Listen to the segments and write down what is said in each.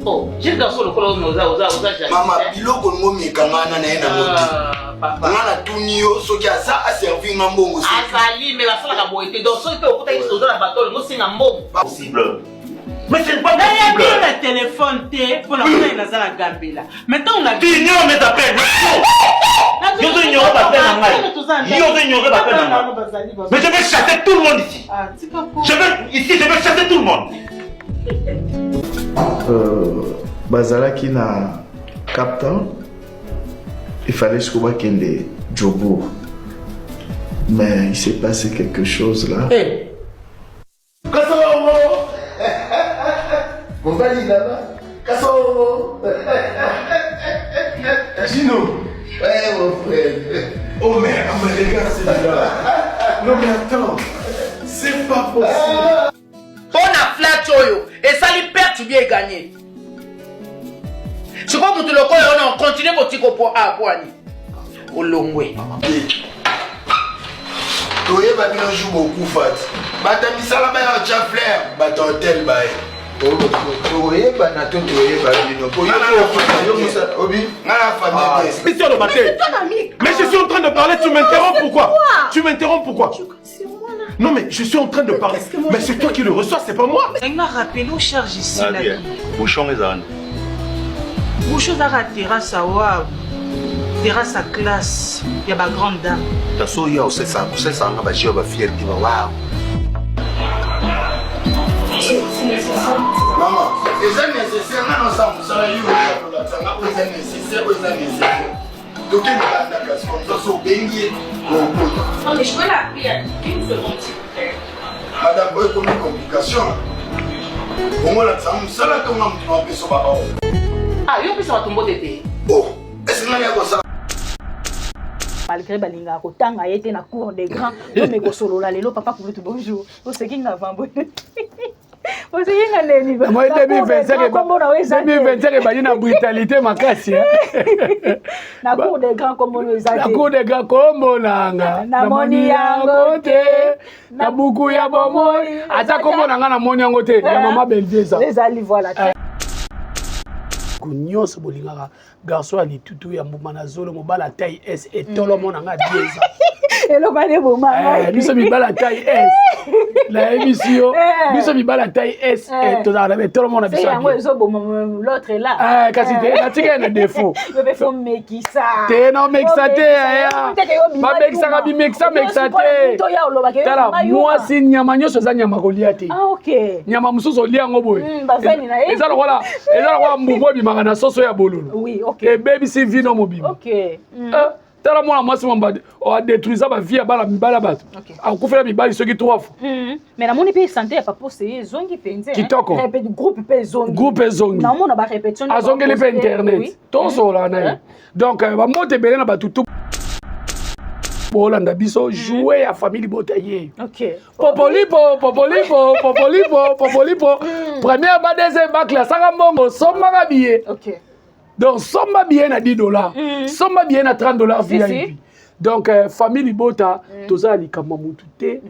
Oh, jeune garçon lokola oyo oza oza oza jaloux. Mama biloko ngo mekangana na ye na ngo te. Ah, Nga natuni yo soki aza aservi nga mbongo. Azali mais basalaka boye te. Donc soki mpe okutaki oza na bato olingo osenga mbongo. Possible. Mais c'est pas possible. Nayebi yo na téléphone te mpo na kuna naza na gambela. Mais ntango na Tu ignores mes appels. Yo ozo ignorer ba appels na ngai. Yo ozo ignorer ba appels na ngai. Mais je vais chasser tout le monde ici. Ah, Je vais ici, je vais chasser tout le monde. Bazalaki na Cap Town, il fallait sikoyo bakende Joburg, mais il s'est passé quelque chose là. Hey. Kasongo mobali nana Kasongo Gino. Ouais mon frère. Oh mais, oh, mais regarde celui-là. Non mais attends, c'est pas possible. Mpo na flat oyo esali perte bien eganye sikoyo motu lokola yo na okontinue kotika opo a pwani olongwe. Toyeba bino jour bokufa ti bato ya misala baya otya fleur, bato ya hotel baye toyebana to toyeba bino po yo mosala obi nga na famille te. Ici, on Mais je suis en train de parler, tu m'interromps pourquoi? Tu m'interromps pourquoi? Non mais je suis en train de parler. Mais c'est toi qui le reçois, c'est pas moi. Nga rappele o charge esilaki. Bouchon ezala. Bouchon ezalaka terrasse awa, terrasse ya classe ya ba grande dame. Taso oyo osalisaka ba jeu ya ba fierté ba wow. Mama, eza nécessaire nga nasala mosala yo olakisa nga oyo eza nécessaire, oyo eza nécessaire. Tokende banda kasi comme ça so obengi ye okota. Non mais je peux l'appeler une seconde, s'il vous plaît. Madame, oyo ekomi complication. Bongo olakisa nga mosala to nga moto naopesa ba or? Ah, yo opesa bato mbote te. Oh, est-ce nga ya kosala? Malgré balingaka kotanga ye te na cour des grands, tome kosolola lelo. Papa Kulutu, bonjour. Oseki nga vambo, oseki nga ndeni? Moi 2025 ebandi na brutalité makasi. Na cour des grands, kombo no eza te. Na cour des grands, kombo nanga namoni yango te na buku ya bomoi. Ata kombo na nga namoni yango te, ya mama Bellevue eza. Ezali, voilà. Nyonso bolingaka garçon ya litutu ya mbuma na zolo, mobala taille S etolomo na nga bieza. Eloko ane eboma ngai. Biso mibala taille S, nayebisi yo, biso mibala taille S tozalaka na etolomo na biso. Yango ezoboma l'autre là. Kasi te, natika ye na défaut. Yo mpe fo mekisa. Te, na omekisa te yaya, bamekisaka bimekisa mekisa te. Tala mwasi, nyama nyonso eza nyama kolia te. Nyama mosusu olia yango boye, eza lokola mbumbu ebimaka na soso ya bololo, ebebisi vino mobimba. Tala mwana mwasi mwamba adétruisa bavie ya bana mibali ya bato, akufela mibali soki trois fois. Mais namoni mpe santé ya papa Oseye ezongi mpenza. Kitoko. Groupe mpe ezongi. Groupe ezongi. Naomona barépétition. Azongeli mpe internet, tosola na ye. Donc bamoto ebele na bato tu bolanda biso, joue ya famille libota ye. Popolipo popolipo popolipo popolipo, première ba, deuxième ba, klasaka mbongo, sombaka billet. Donc somba billet na 10 $, somba billet na 30 $ VIP. Donc famille libota, toza ya likambo ya mutu te.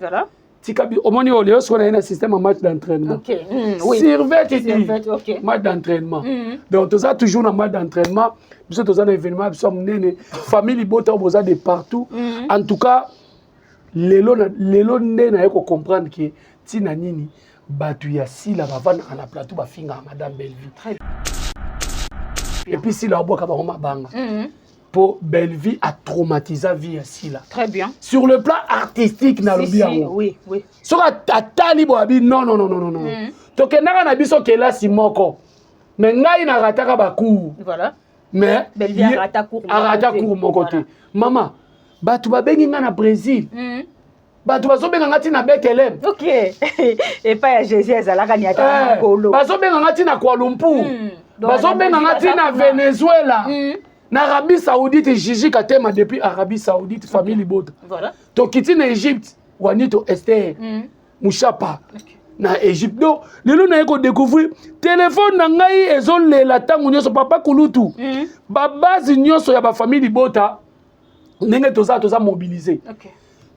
Tika omoni oyo lelo sikoyo naye na système ya match d'entraînement. Survêt ti match d'entraînement. Donc toza toujours na match d'entraînement. Biso toza na événement ya biso ya monene. Famille libota oyo boza de partout, en tout cas lelo lelo nde naye kocomprendre ke ntina nini bato ya Sila bavandaka na plateau, bafingaka madame Bellevue, et puis Sila abwaka bango mabanga mpo Bellevue atraumatisa vie ya Sila. Très bien. Sur le plan artistique nalobi yango. Soki atali boye abi non, non, non, non, non. Tokendaka na biso kelasi moko, mais ngai narataka bacours. Mais arata cours moko te. Mama, bato babengi ngai na Brésil, bato bazobenga nga ntina Bethlem. Ok, epai ya Jésus ezalaka ni ata makolo. Bazobenga nga ntina Kuala Lumpur, bazobenga nga ntina Venezuela, na Arabie Saoudite, Gigi Katema depuis Arabie Saoudite. Famille libota, tokiti na Égypte, Wanito Ester Mushapa na Égypte. Donc lelo naye kodécouvrir telefone na ngai ezolela ntango nyonso. Papa Kulutu, babase nyonso ya bafamille libota, ndenge toza mobilisé.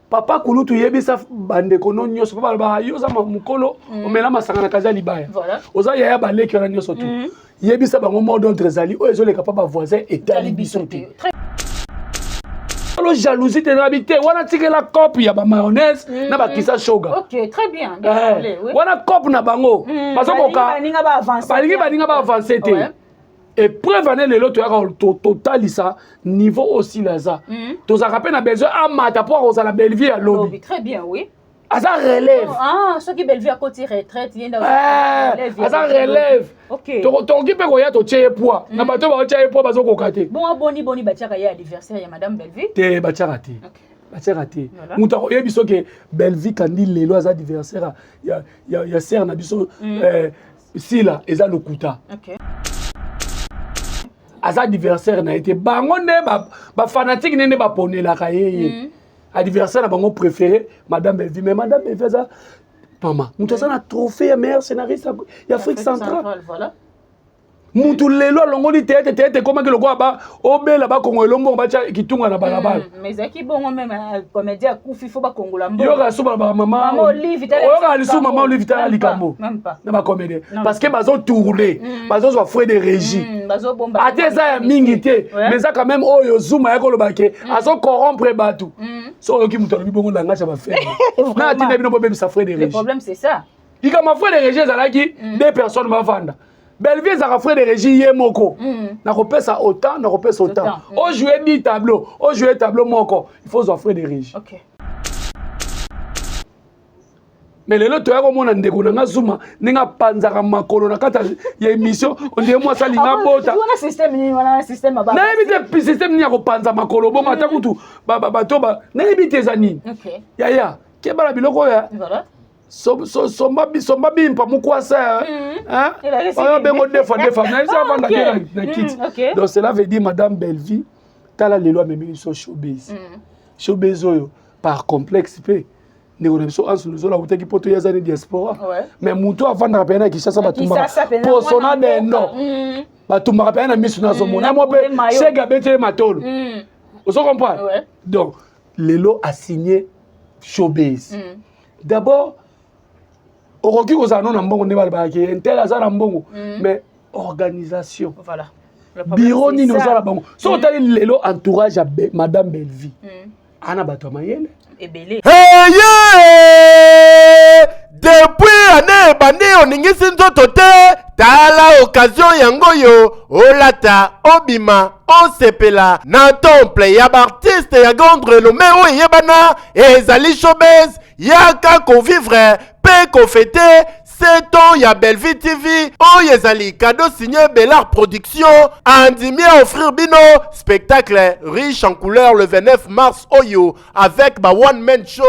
Papa Kulutu, yebisa bandeko no nyonso, mpo balobaka yo oza mokolo, omela masanga na kaza libaya, oza yaya baleki wana nyonso tu. Yebisa bango mot d'ordre ezali oyo ezoleka pa bavoisin etali biso te. Alo jalousie te nabi te wana tikela cope ya ba mayonnaise mm. na bakisa shoga. OK, très bien. Bien eh, oui. Wana cope na bango. Bazokoka balingi baninga ba avancer te. Ouais. Epreuve ane lelo toyaka totalisa niveau oyo sila aza. Tozalaka mpe na besoin amata mpo akozala bellevue ya lobi. Très bien, oui. Aza relève. Ah, soki Bellevue akoti retraite ye nde eh, aza relève. Okay. Tokoki mpe koya totie ye poids na bato baotia ye poids bazokoka te. Bongo boni boni batiaka ye anniversaire ya madame Bellevue? Te batiaka te. Okay. Batiaka te. Moto akoyebi soki Bellevue kandi lelo aza anniversaire ya, ya, ya sœur na biso eh, Sila eza lokuta. Okay. Aza anniversaire na ye te. Bango nde ba fanatique nde baponelaka ye ye. Adversaire na bango préféré madame Bellevue, mais madame Bellevue aza mama moto aza na trophée ya meilleur scénariste ya Afrique centrale. Voilà. Mutu lelo alongoli théâtre, théâtre ekomaki lokola ba obela bakongo elombongo batya kitunga na balabala. Mais ezalaki bongo même comédien akufi faut bakongola mbongo. Yoka lisusu balobaka mama Olive, oyoka lisusu mama Olive tala likambo na bacomédien parce que bazotourne, bazozwa frais de régie, ata eza ya mingi te, mais eza quand même oyo Zuma ya koloba ke azocorrompre bato. So oyoki moto alobi bongo langage ya bafere na atinda bino bobebisa frais de Le régie. problème, c'est ça. Likambo frais de régie ezalaki deux personnes bavanda. Bellevue ezalaka frais de régie ye moko. Nakopesa autant, nakopesa autant. Ojoue 10 tableau, ojoue tableau moko, il faut ozwa frais de régie. Mais lelo toya komona ndeko na nga Zuma ndenge apanzaka makolo na kati ya émission, on dirait mwasi alinga bota. Wana système nini? Wana système ba. Nayebi te système nini ya kopanza makolo bongo ata kutu bato ba nayebi te eza nini. Yaya, kebala biloko oyo. Voilà. Somba bimpa mukwasa, hein? Oyo bengo deux fois deux fois. Nayebi se avanda te na kiti. Donc cela veut dire madame Bellevue tala lelo amemi biso showbiz. Showbiz oyo par complexe pe ndeko na biso Anse Luzola awutaki poto ye aza ne diaspora. Mais moto avandaka pene na Kinshasa batumbaka poso na dendo. Batumbaka pene na misu nazomona. Mo pe Shege abeteli matolo. Ozo comprendre? Donc lelo a signé showbiz. D'abord okoki kozala no na mbongo nde balobaka ke intel aza na mbongo, mais organisation. Voilà. Bureau nini ozala bango. So otali lelo entourage ya madame Bellevue. Ana bato ya mayele. Ebele. Hey, yeah! Depuis année ebandi oningisi nzoto te, tala occasion yango yo olata obima osepela na temple ya baartiste ya grande renommée oyo eyebana ezali showbiz. Yaka kovivre pe kofete 7 ans ya Bellevue TV oyo ezali cadeau signé Bellard Production andimi à offrir bino spectacle riche en couleur le 29 mars oyo avec ba one man show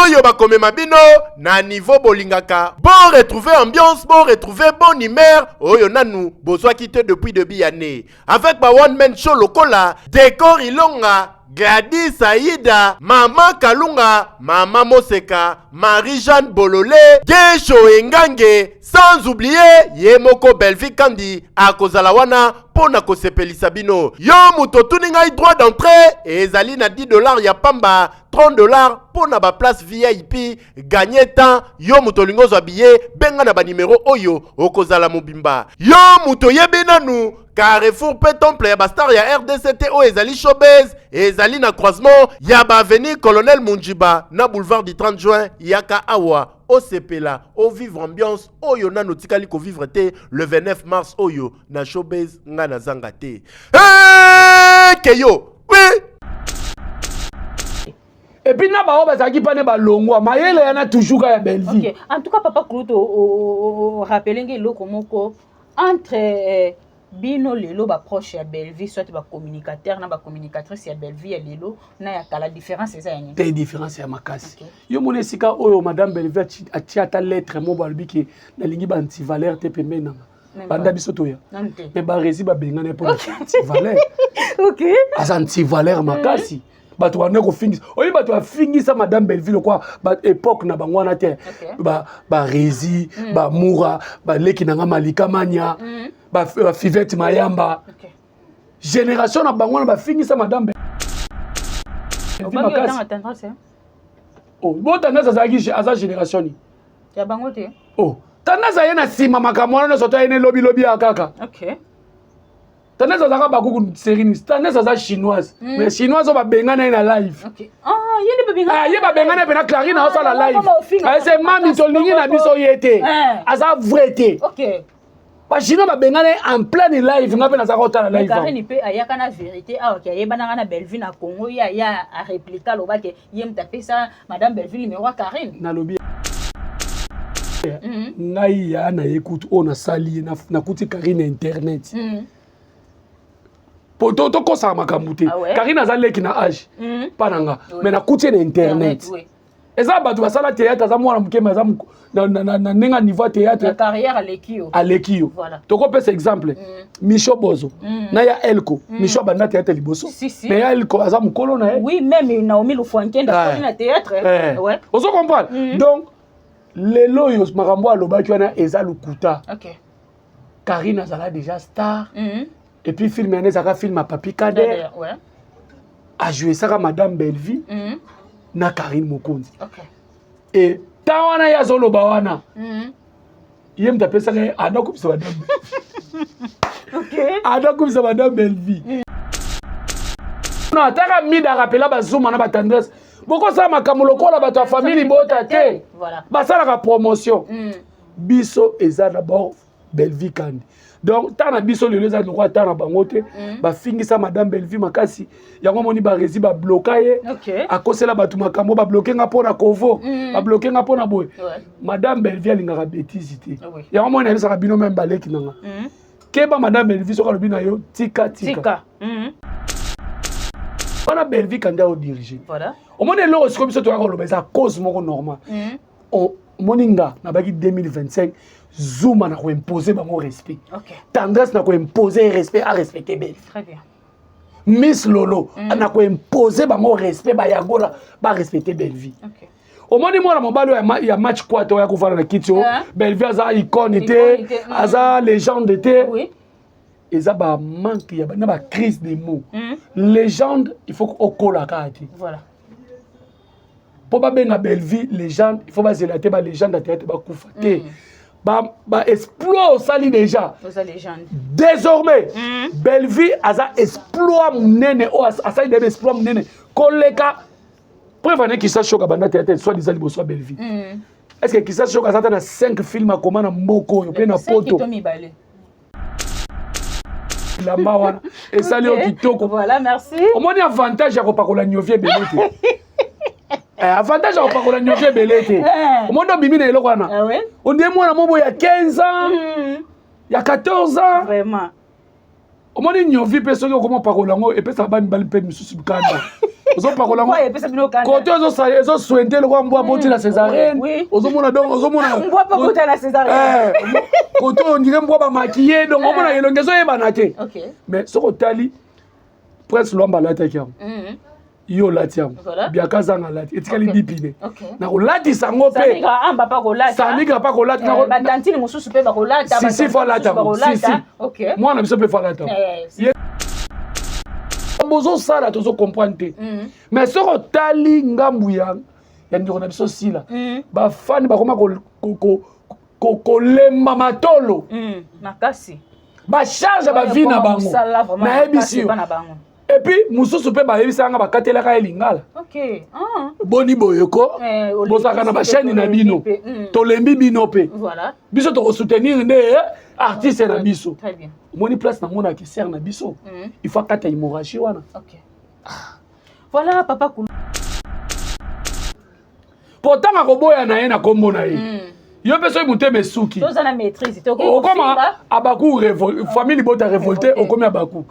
oyo bakomema bino na niveau bolingaka. Bon retrouver ambiance, bon retrouver bonne humeur oyo nanu bozwaki te depuis début année avec ba one man show lokola Décor Ilonga, Gladys Aïda, Mama Kalunga, Mama Moseka, Marie-Jeanne Bololé, Gesho Engange, sans oublier Yemoko Bellevue Kandi akozala wana pona kosepelisa bino. Yo moto otuni ngai droit d'entrée ezali na 10 $ ya pamba, 30 $ pona ba place VIP. Gagner temps, yo moto olingi ozwa billet, benga na ba numéro oyo okozala mobimba. Yo moto oyebi nanu Carrefour pe temple ya ba star ya RDCT oyo ezali showbiz, ezali na croisement ya ba avenue Colonel Munjiba na boulevard du 30 juin. Yaka awa osepela, o vivre ambiance oyo nanu otikali ko vivre te le 29 mars oyo na showbiz nga nazanga te. Hey, keyo oui. Et puis na bao bazalaki pa ne balongwa mayele yana toujours ka ya Bellevue. OK, en tout cas papa Kulutu o rappeler ngi eloko moko entre bino lelo ba proche ya Bellevue soit ba communicateur na ba communicatrice ya Bellevue ya lelo na ya kala, différence eza ya nini? Te différence ya makasi. Yo mona esika oyo madame Bellevue atia ata lettre mo balobi ke nalingi ba antivaleur te pembeni nanga. Banda biso toya. Mais ba rési ba bengana po antivaleur. Aza antivaleur makasi. Bato bande kofingisa. Oyi bato bafingisa madame Bellevue lokwa ba époque na bango wana te. Ba rési, ba Moura, ba leki nanga Malika Mania, ba Fivette Mayamba. Génération na bango wana bafingisa madame Bellevue makasi. Oh, bo tendance azalaki aza génération ni. Ya bango te. Oh, Tendance aye na nsima makambo wana nyonso to aye ne lobilobi ya kaka. Okay. Tendance azalaka bakuku série nini? Tendance aza chinoise. Mais chinoise oyo babengana ye na live. Okay. Ah, ye nde babengana. Ah, ye babengana ye mpena Clarine aosala Ah, live. yango baofinga Ayese mami tolingi na biso ye te. Eh. Aza vrai te. Okay. Bachinois babengana ye en pleine live nga mpe nazalaka kotala Mais live. yango. Karine mpe ayaka na vérité awa ke ayebanaka na Bellevue na Congo, ye aya areplika alobake ye moto apesa madame Bellevue numéro ya Karine. Nalobi ngai ya na ye kutu oyo nasali ye nakuti Karine na internet. Po tokosaka makambo te. Ah ouais? Karine aza leki na age mpa na nga Oui. mais nakuti ye na internet. Oui. Eza bato basala théâtre aza mwana moke mais aza na ndenge ya niveau ya théâtre Na carrière aleki yo. Aleki yo. Voilà. Tokopesa exemple Micho Bozo na ya Elko. Micho abanda théâtre liboso Si, si. mais ya Elko aza mokolo na ye. Oui, même Naomi Lufuankenda Ouais. akoli na théâtre. Eh. Ouais. Ozo comprendre? Donc lelo oyo makambo alobaki wana eza lokuta. Ok. Karine azala déjà star. Et puis film wana ezalaka film ya Papi Kader. Kader, ouais. Ajouesaka madame Bellevue na Karine Mokonzi. Ok. E ntan wana ye azoloba wana ye moto apesaka ye adakumisa madame Ok. adakumisa madame Bellevue. Non, ataka mida arapela bazuma na batendresse bokosala makambo lokola bato ya famille libota te. Voilà. Basalaka promotion biso eza d'abord Bellevue Kandi. Donc ntango na biso lelo eza lokola ntango na bango te. Bafingisa madame Bellevue makasi yango omoni baresi babloka ye. Ok. Akosela bato makambo babloke nga mpo na kovo babloke nga mpo na boye. Ouais. Madame Bellevue alingaka bétise te. Oui. Yango moni nayebisaka bino meme baleki na nga keba madame Bellevue soki alobi na yo tika tika. Tika. Wana Bellevue Kandi aodirige. Voilà. Omoni eloko sikoyo biso toyaka koloba eza cause moko normal. Omoni nga nabaki 2025 Zuma na koimpose bango respect. Ok. Tendresse na koimpose respect arespecte Bellevue. Très bien. Miss Lolo na koimpose bango respect bayagola barespecte Bellevue. Ok. Omoni mwana mobali oyo ya match kwate oyo akofanda na kiti oyo Eh. Bellevue aza icône te Icône te, aza légende te. Oui. Eza bamanque ya na bacrise de mots. Légende il faut okola kaka te. Voilà. Mpo babenga Bellevue légende il faut bazela te balégende ya théâtre bakufa te. Ba exploit osali déjà. Oza légende. Désormais Bellevue aza exploit monene oyo asali deya exploit monene koleka preuve ane Kisa Shoka banda théâtre soit disant liboso ya Bellevue. Est ce que Kisa Shoka aza ata na 5 film akoma na mboka oyo mpe na Cinq poto to mibale. Elamba wana esali yo Ok. kitoko. Voilà, merci. Omoni avantage ya kopakola niovi ebele te. Eh, avantage ya kopakola niovi ebele te. Eh. Omoni obimi na eloko wana Ah ouais? ondie mwana mo boye ya 15 ans ya 14 ans. Vraiment. Omoni niovi mpe soki okoma opakola yango epesaka bamibali mpe misusu kanda ozopakola Pourquoi yango epesa bino kanda? kote ezoswente lokola mbwa boti na césarienne. Oui. Ozomona donc ozomona Mbwa mpe bota na césarienne. Eh, kote ondire mbwa bamaquille donc omona elongi ezoyebana te. Ok. Mais soki otali Prince Lwamba alataki yango yo olati yango. Voilà. Biaka zanga alati etikali Ok. dipine Ok. na kolatisa yango mpe Samika amba pa kolata. Samika pa kolata. Eh, batantine mosusu mpe bakolata. Si, si, fo alata Batantine yango. mosusu Si, si. bakolata. Ok. Mwana biso mpe fo alata yango. Eh, si. Bozosala tozocomprendre te mais soki otali ngambu ya ndeko na biso sila bafani bakoma kolemba matolo. Makasi. Bacharge ya bavie na bango Mosala vraiment nayebisi makasi yo. epa na bango. Et puis mosusu mpe bayebisaka nga bakatelaka ye lingala. Ok. Ah. Boni boyeko Eh, olekisi bozalaka na mpe bachaîne na tolembi bino mpe. Tolembi bino mpe. Voilà. Biso tokosoutenir nde eh, artiste na biso. Très bien. Omoni place namonaki sere na biso il faut akata hémorragie wana. Ok. Voilà, papa Koulou. Po ntango akoboya na ye na nkombo na ye yo mpe soki motema esuki Toza na maîtrise. Tokoki okoma kofinga. abaku famille libota révolté Révolté. okomi abaku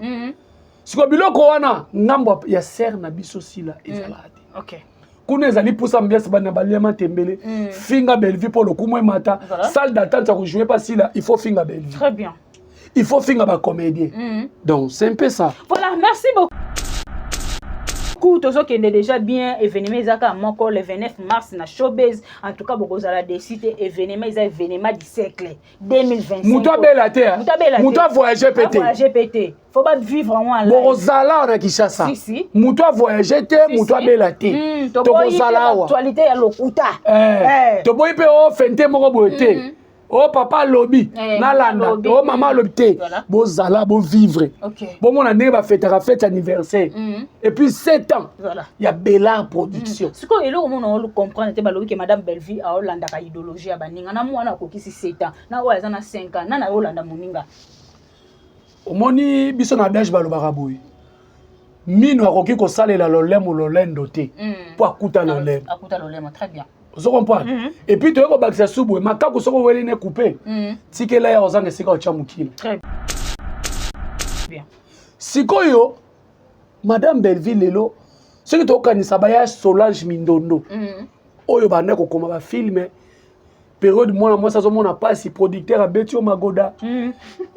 sikoyo biloko wana ngambo ya sere na biso sila ezalaka te. Ok. Kuna ezali pusa ambiance bana baliama tembele finga Bellevue mpo lokumu emata. Voilà. Salle d'attente ya kojouer pa sila il faut finga Bellevue. Très bien. Il faut finga bacomédien. Donc c'est un peu ça. Voilà, merci beaucoup. Tozokende déjà bien événement ezaka moko le 29 mars na Showbase. En tout cas bokozala déçus te. Événement eza événement du siècle 2025. Moto abela te, hein. Moto abela te. Moto avoyage pe te. Avoyage pe te, faut ba vivre yango en live. Bokozala awa na Kinshasa. Si, si. Moto avoyage te Si, moto si. abela te. Toboyi te Tokozala awa. actualité ya lokuta. Eh, Eh. toboyi mpe o fente moko boye te. O oh, papa alobi eh, nalanda, o oh, mama alobi te, bozala bovivre, bomona ndenge bafetaka fete anniversaire et puis 7 ans ya Bellar Production. Sikoyo eloko mona ocomprendre te, balobi ke madame Bellevue aolandaka idéologie ya baninga na mwana akokisi 7 ans na oyo aza na 5 ans, nani aolanda moninga? Omoni, biso na adage balobaka boye: mino akoki kosalela lolemo lolendo te mpo akuta lolemo. Akuta lolemo, très bien. Ozo comprendre? Et puis toye kobakisa su boye: makaku soki oweli ne coupe, tikela ya ozanga esika otya mokila. Très bien. Sikoyo madame Belleville lelo, soki tokokanisa baya Solange Mindondo oyo banda kokoma bafilms, période mwana mwasi azomona mpasi, producteur abeti yo magoda,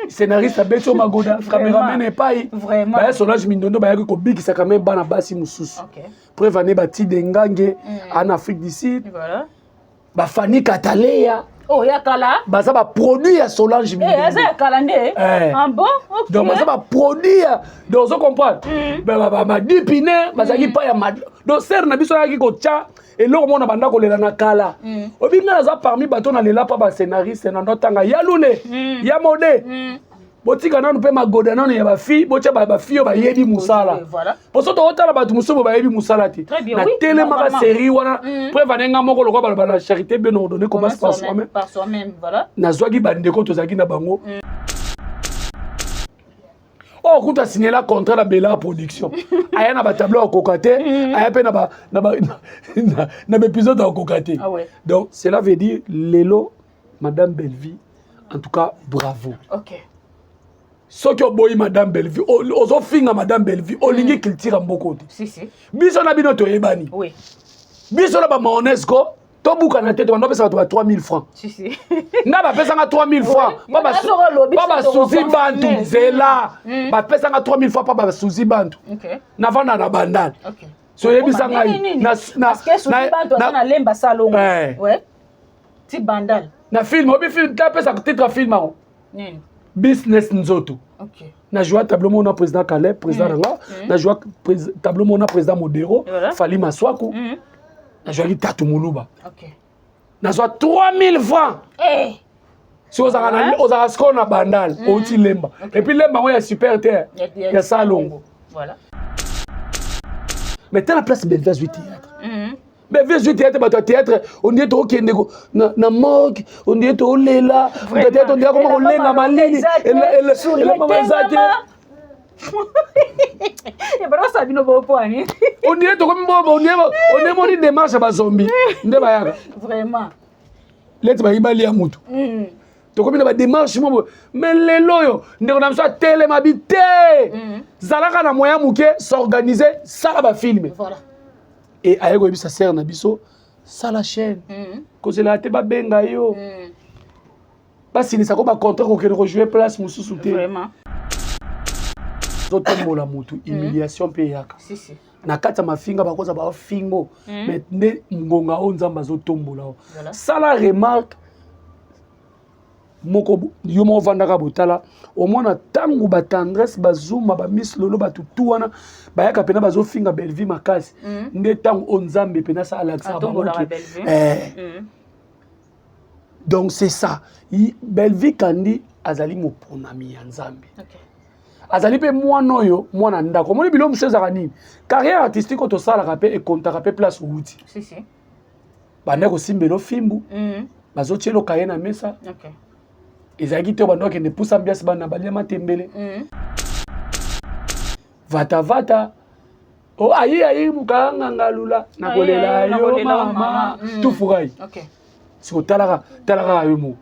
scénariste abeti yo magoda, cameraman epai, baya Solange Mindondo bayaki kobikisa quand même bana basi mosusu. Preuve ane batide ngange en Afrique du Sud, bafani Kataleya. Oh, ya kala. Baza baproduit ya Solange. Eh, aza ya kala nde. Eh. Ah bon, ok. Donc baza baproduit ya, donc ozo comprendre, badipine bazalaki pa ya, donc sere na biso ayaki kotya eloko moko na banda kolela na kala. Obi ngai naza parmi bato nalela mpa bascénariste na ndotanga ya lule ya mode. Botika nanu mpe magoda nanu ya bafille, botya bafille oyo bayebi mosala. Poso tokotala bato mosusu bo bayebi mosala te. Natelemaka série wana, preuve ane nga moko lokwa baloba na charité bien ordonnée commence par soi-même. Nazwaki bandeko tozalaki na bango oyo kuta asignela contrat na Bela Production, aya na batableau akoka te, aya mpe na baépisode akoka te. Donc cela veut dire lelo madame Bellevie, en tout cas bravo. Soki oboyi madame Bellevie, ozofinga madame Bellevie, olingi culture ya mboka te. Si, si. Biso na bino toyebani. Biso na bamaonesco tobukana te, tobanda opesa bato ba 3000 francs. Si, si. Nga bapesanga 3000 francs mpa basuzi bantu nzela, bapesanga 3000 francs mpa basuzi bantu. Navanda na Bandal. So oyebisa ngai na Lemba Salongo ti Bandal. Na film, obi film, tapesa titre ya film yango. Nini? Business nzoto. Na joua tableau moko na président Caleb, président na nga. Na joua tableau moko na président Modero. Fali Maswaku. Nazwaki Tatu Moluba. Nazwa 3000 francs. Si ozalaka sikoyo na Bandal, outi Lemba, et puis Lemba yango ya super te, ya Salongo. Mais tala place Bellevue azwi théâtre. Bellevue azwi théâtre, bato ya théâtre ondie tookende na morgue, ondie toolela moto ya théâtre, ondie akoma kolenga malili, elamba eza te. Ebalosa bino bopwani. Ondie tokomi, ondie moni démarche ya bazombi nde bayaka. Vraiment. Leti bayibali ya mutu, tokomi na badémarche mo boye. Mais lelo oyo ndeko na biso atelema bi te, zalaka na moyen moke, s'organiser, sala bafilms. E aye koyebisa sere na biso: sala chaîne, kozelaka te babenga yo, basilisako bacontrat, kokende kojouer place mosusu te. Ozotombola motu, humiliation mpe eyaka na kati ya mafinga, bakoza bafingo. Mais nde ngonga oyo Nzambe azotombola o, sala remarque moko, yo moko ovandaka botala, omona ntango batendresse bazuma, bamiss lolo, bato tu wana bayaka mpena bazofinga Bellevue makasi, nde ntango oyo Nzambe mpena sa alakisaka bango. Donc c'est ça, Bellevue Kandi azali moponami ya Nzambe. Azali mpe mwana oyo, mwana ndako. Omoni bilo mosusu ezalaka nini, carrière artistique oyo tosalaka mpe ekontaka mpe place owuti. Si, si. Banda kosimbela fimbu, bazotiela kaye na mesa. Ezalaki te banda okende pusa ambiance, bana balia matembele, vatavata o ayi ayi mukanga ngalula nakolela yo mama tufurai. Siko talaka, talaka yo mo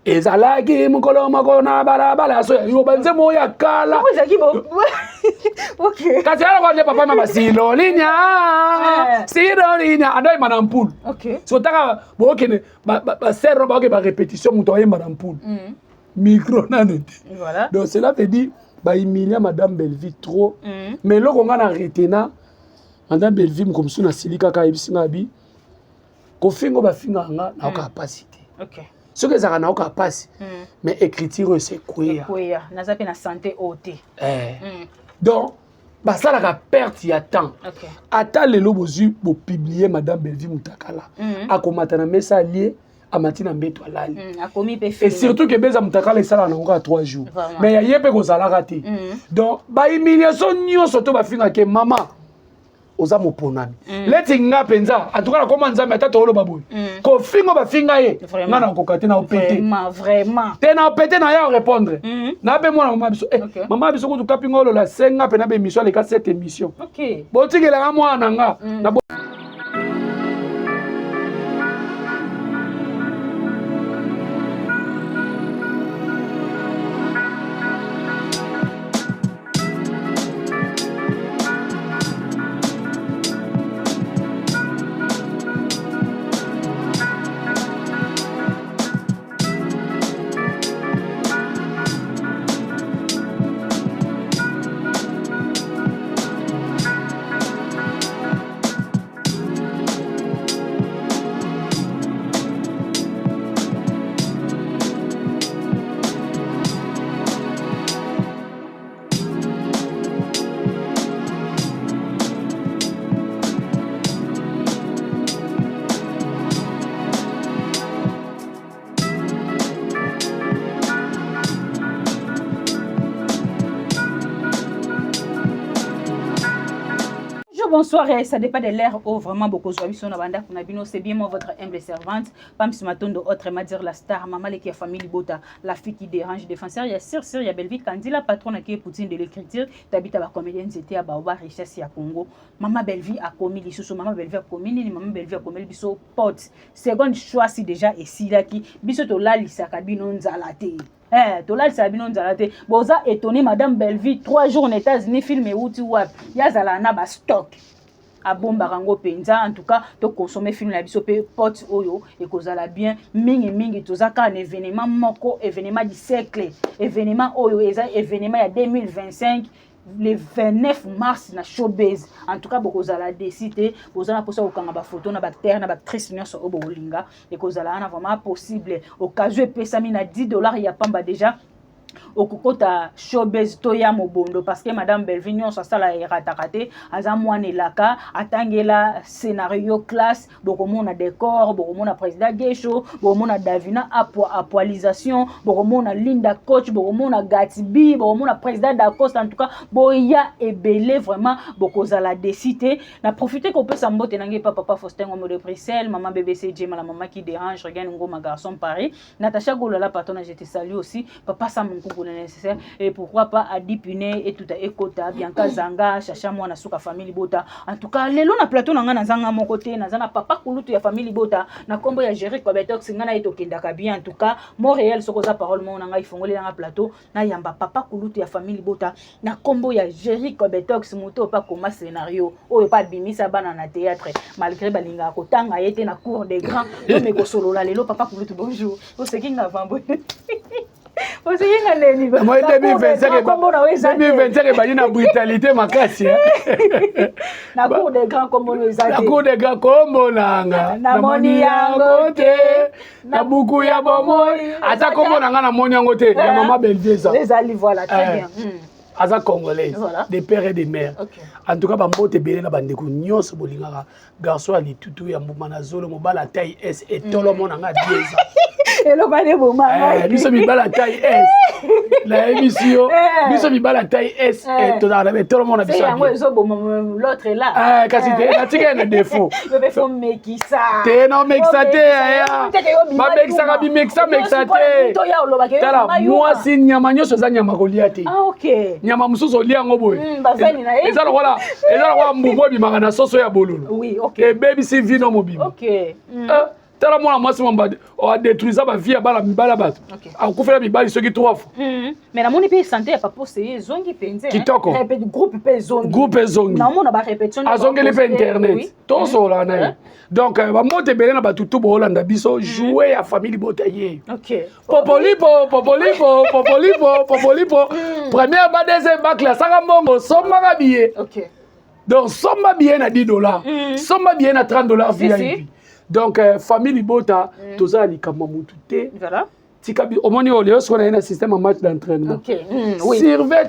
ezalaki mokolo moko na balabala so yo banzembo oyo ya kala, kasi aloko nde papa na basilolinya silolinya andoyemba na mpulu. So taka bookende basere, baoke barépétition, moto ayemba na mpulu, micro nano te. Donc cela veut dire bahumilia madame Bellevue trop. Mais eloko nga na retena, madame Bellevue moko mosusu nasili kaka ayebisi nga abi kofinga, bafingaka nga, naokaka mpasi te. Soki ezalaka naokaka mpasi, mais écriture oyo ese ekweya, naza mpe na santé oyo te. Donc basalaka perte ya temps. Ata lelo bozwi bopublier madame Bellevue Mutakala, akomata na mesa alie. Amati na mbeto alali. Akomi mpe Et surtout ke beza mutakala esalaka nango kaka 3 jours. Mais ya ye mpe kozalaka te. Donc bahumiliation nyonso to bafingaka mama oza moponami. Leti nga mpenza en tout cas nakoma nzambe ata tooloba boye. Kofinga bafinga ye nga nakoka te na opete. Vraiment, vraiment. Te na opete na ya répondre. Na mpe mwana mama biso. Eh, mama biso kutu kapinga olola senga mpe na ba émission aleka cette émission. Botikelanga mwana na nga. Na Bonsoir, et ça dépend de l'heure où vraiment beaucoup de gens na banda kuna bino. C'est bien moi, votre humble servante, Pams Matondo, autrement dire la star, maman qui a famille Bota, la fille qui dérange, défenseur, il y a Sir Sir, il y a Bellevue Kandila, patronne qui est Poutine de l'écriture, t'habites à la comédienne, c'était à Baoba, richesse ya Congo. Maman Bellevue a commis les sous, maman Bellevue a commis, ni maman Bellevue a commis le biso pote. Seconde choix si déjà et si là qui biso to la lisaka bino nzala te. Eh, tolalisaka bino nzala te. Boza étonné, madame Bellevue, 3 jours aux États-Unis, film euti wapi? Yazala na ba stock. Abombaka yango mpenza. En tout cas, tokonsome film na biso mpe pote oyo ekozala bien mingi mingi. Toza kaka na événement moko, événement du siècle, événement oyo eza événement ya 2025 le 29 mars na Showbuzz. En tout cas, bokozala déçu te. Bozala mposa kokanga bafoto na baacteur na baactrice nyonso oyo bokolinga, ekozala wana vraiment possible. Occasion epesami na 10 $ ya pamba déjà okokota Showbuzz to ya mobondo, parce que madame Bellevue nyonso asala erataka te. Aza mwana elaka, atangela scénario classe. Bokomona décor, bokomona président Gesho, bokomona Davina apoi apoalisation, bokomona Linda coach, bokomona Gatibi, bokomona président Dacosta. En tout cas, boya ebele, vraiment bokozala déçu te. Na profite kopesa mbote na ngai pa papa Faustin Ngomo de Bruxelles, maman BBC Jema, la maman qui dérange, Regan Ngoma, garçon Paris, Natacha Golala, patron, je te salue aussi, papa Sam Nkuku le nécessaire, et pourquoi pas Adi Pune et tout ekota Bianca Zanga, Chacha mwana suka famille Bota. En tout cas, lelo na plateau na nga nazanga moko te, naza na papa kulutu ya famille Bota na kombo ya Jerry Kobetox. Nga na ye tokendaka bien. En tout cas, Montréal, soko za parole mo na ngai fongoli na plateau na yamba papa kulutu ya famille Bota na kombo ya Jerry Kobetox, moto pa koma scénario oyo pa bimisa bana na théâtre malgré balingaka kotanga ye te na cour des grands. To me kosolola lelo. Papa kulutu, bonjour. Oseki nga vambo, oseki nga neni? Moi, 2025 ebandi na brutalité makasi. Na cour des grands, kombo no eza Na cour des grands, kombo nanga namoni yango te na buku ya bomoi. Ata kombo na nga namoni yango te, ya mama Bellevue eza. Ezali, voilà, très bien. Aza congolaise de père et de mère. En tout cas, bambote ebele na bandeko nyonso bolingaka garçon ya litutu ya mbuma na zolo, mobala taille S etolomo na nga dieza. Eloko ane boma. Biso mibala taille S, nayebisi yo, biso mibala taille S tozalaka na etolomo na biso. Yango ezoboma l'autre là. Kasi te, natika ye na défaut. Faut mekisa. Te, na omekisa te, babekisaka bimekisa mekisa te. Tala, mwasi nyama nyonso eza nyama kolia te. Nyama mosusu olia yango boye, eza lokola mbubu ebimaka na soso ya bololo, ebebisi vino mobimba. Tala mwana mwasi mwamba adétruisa bavie ya bana mibali ya bato, akufela mibali soki trois fois. Mais namoni mpe santé ya papa Oseye ezongi mpenza. Kitoko. Groupe mpe ezongi. Groupe ezongi. Naomona barépétition. Azongeli mpe internet, tosola na ye. Donc bambote ebele na bato tu boolanda biso. Joue ya famille libota ye. Popolipo, popolipo, popolipo, popolipo, première ba, deuxième bacle, asaka mbongo, sombaka billet. Donc somba billet na 10 $, somba billet na 30 $ VIP. Donc famille libota, toza na likambo ya motu te. Tika omoni oyo lelo sikoyo na ye na système ya match d'entraînement. Survêt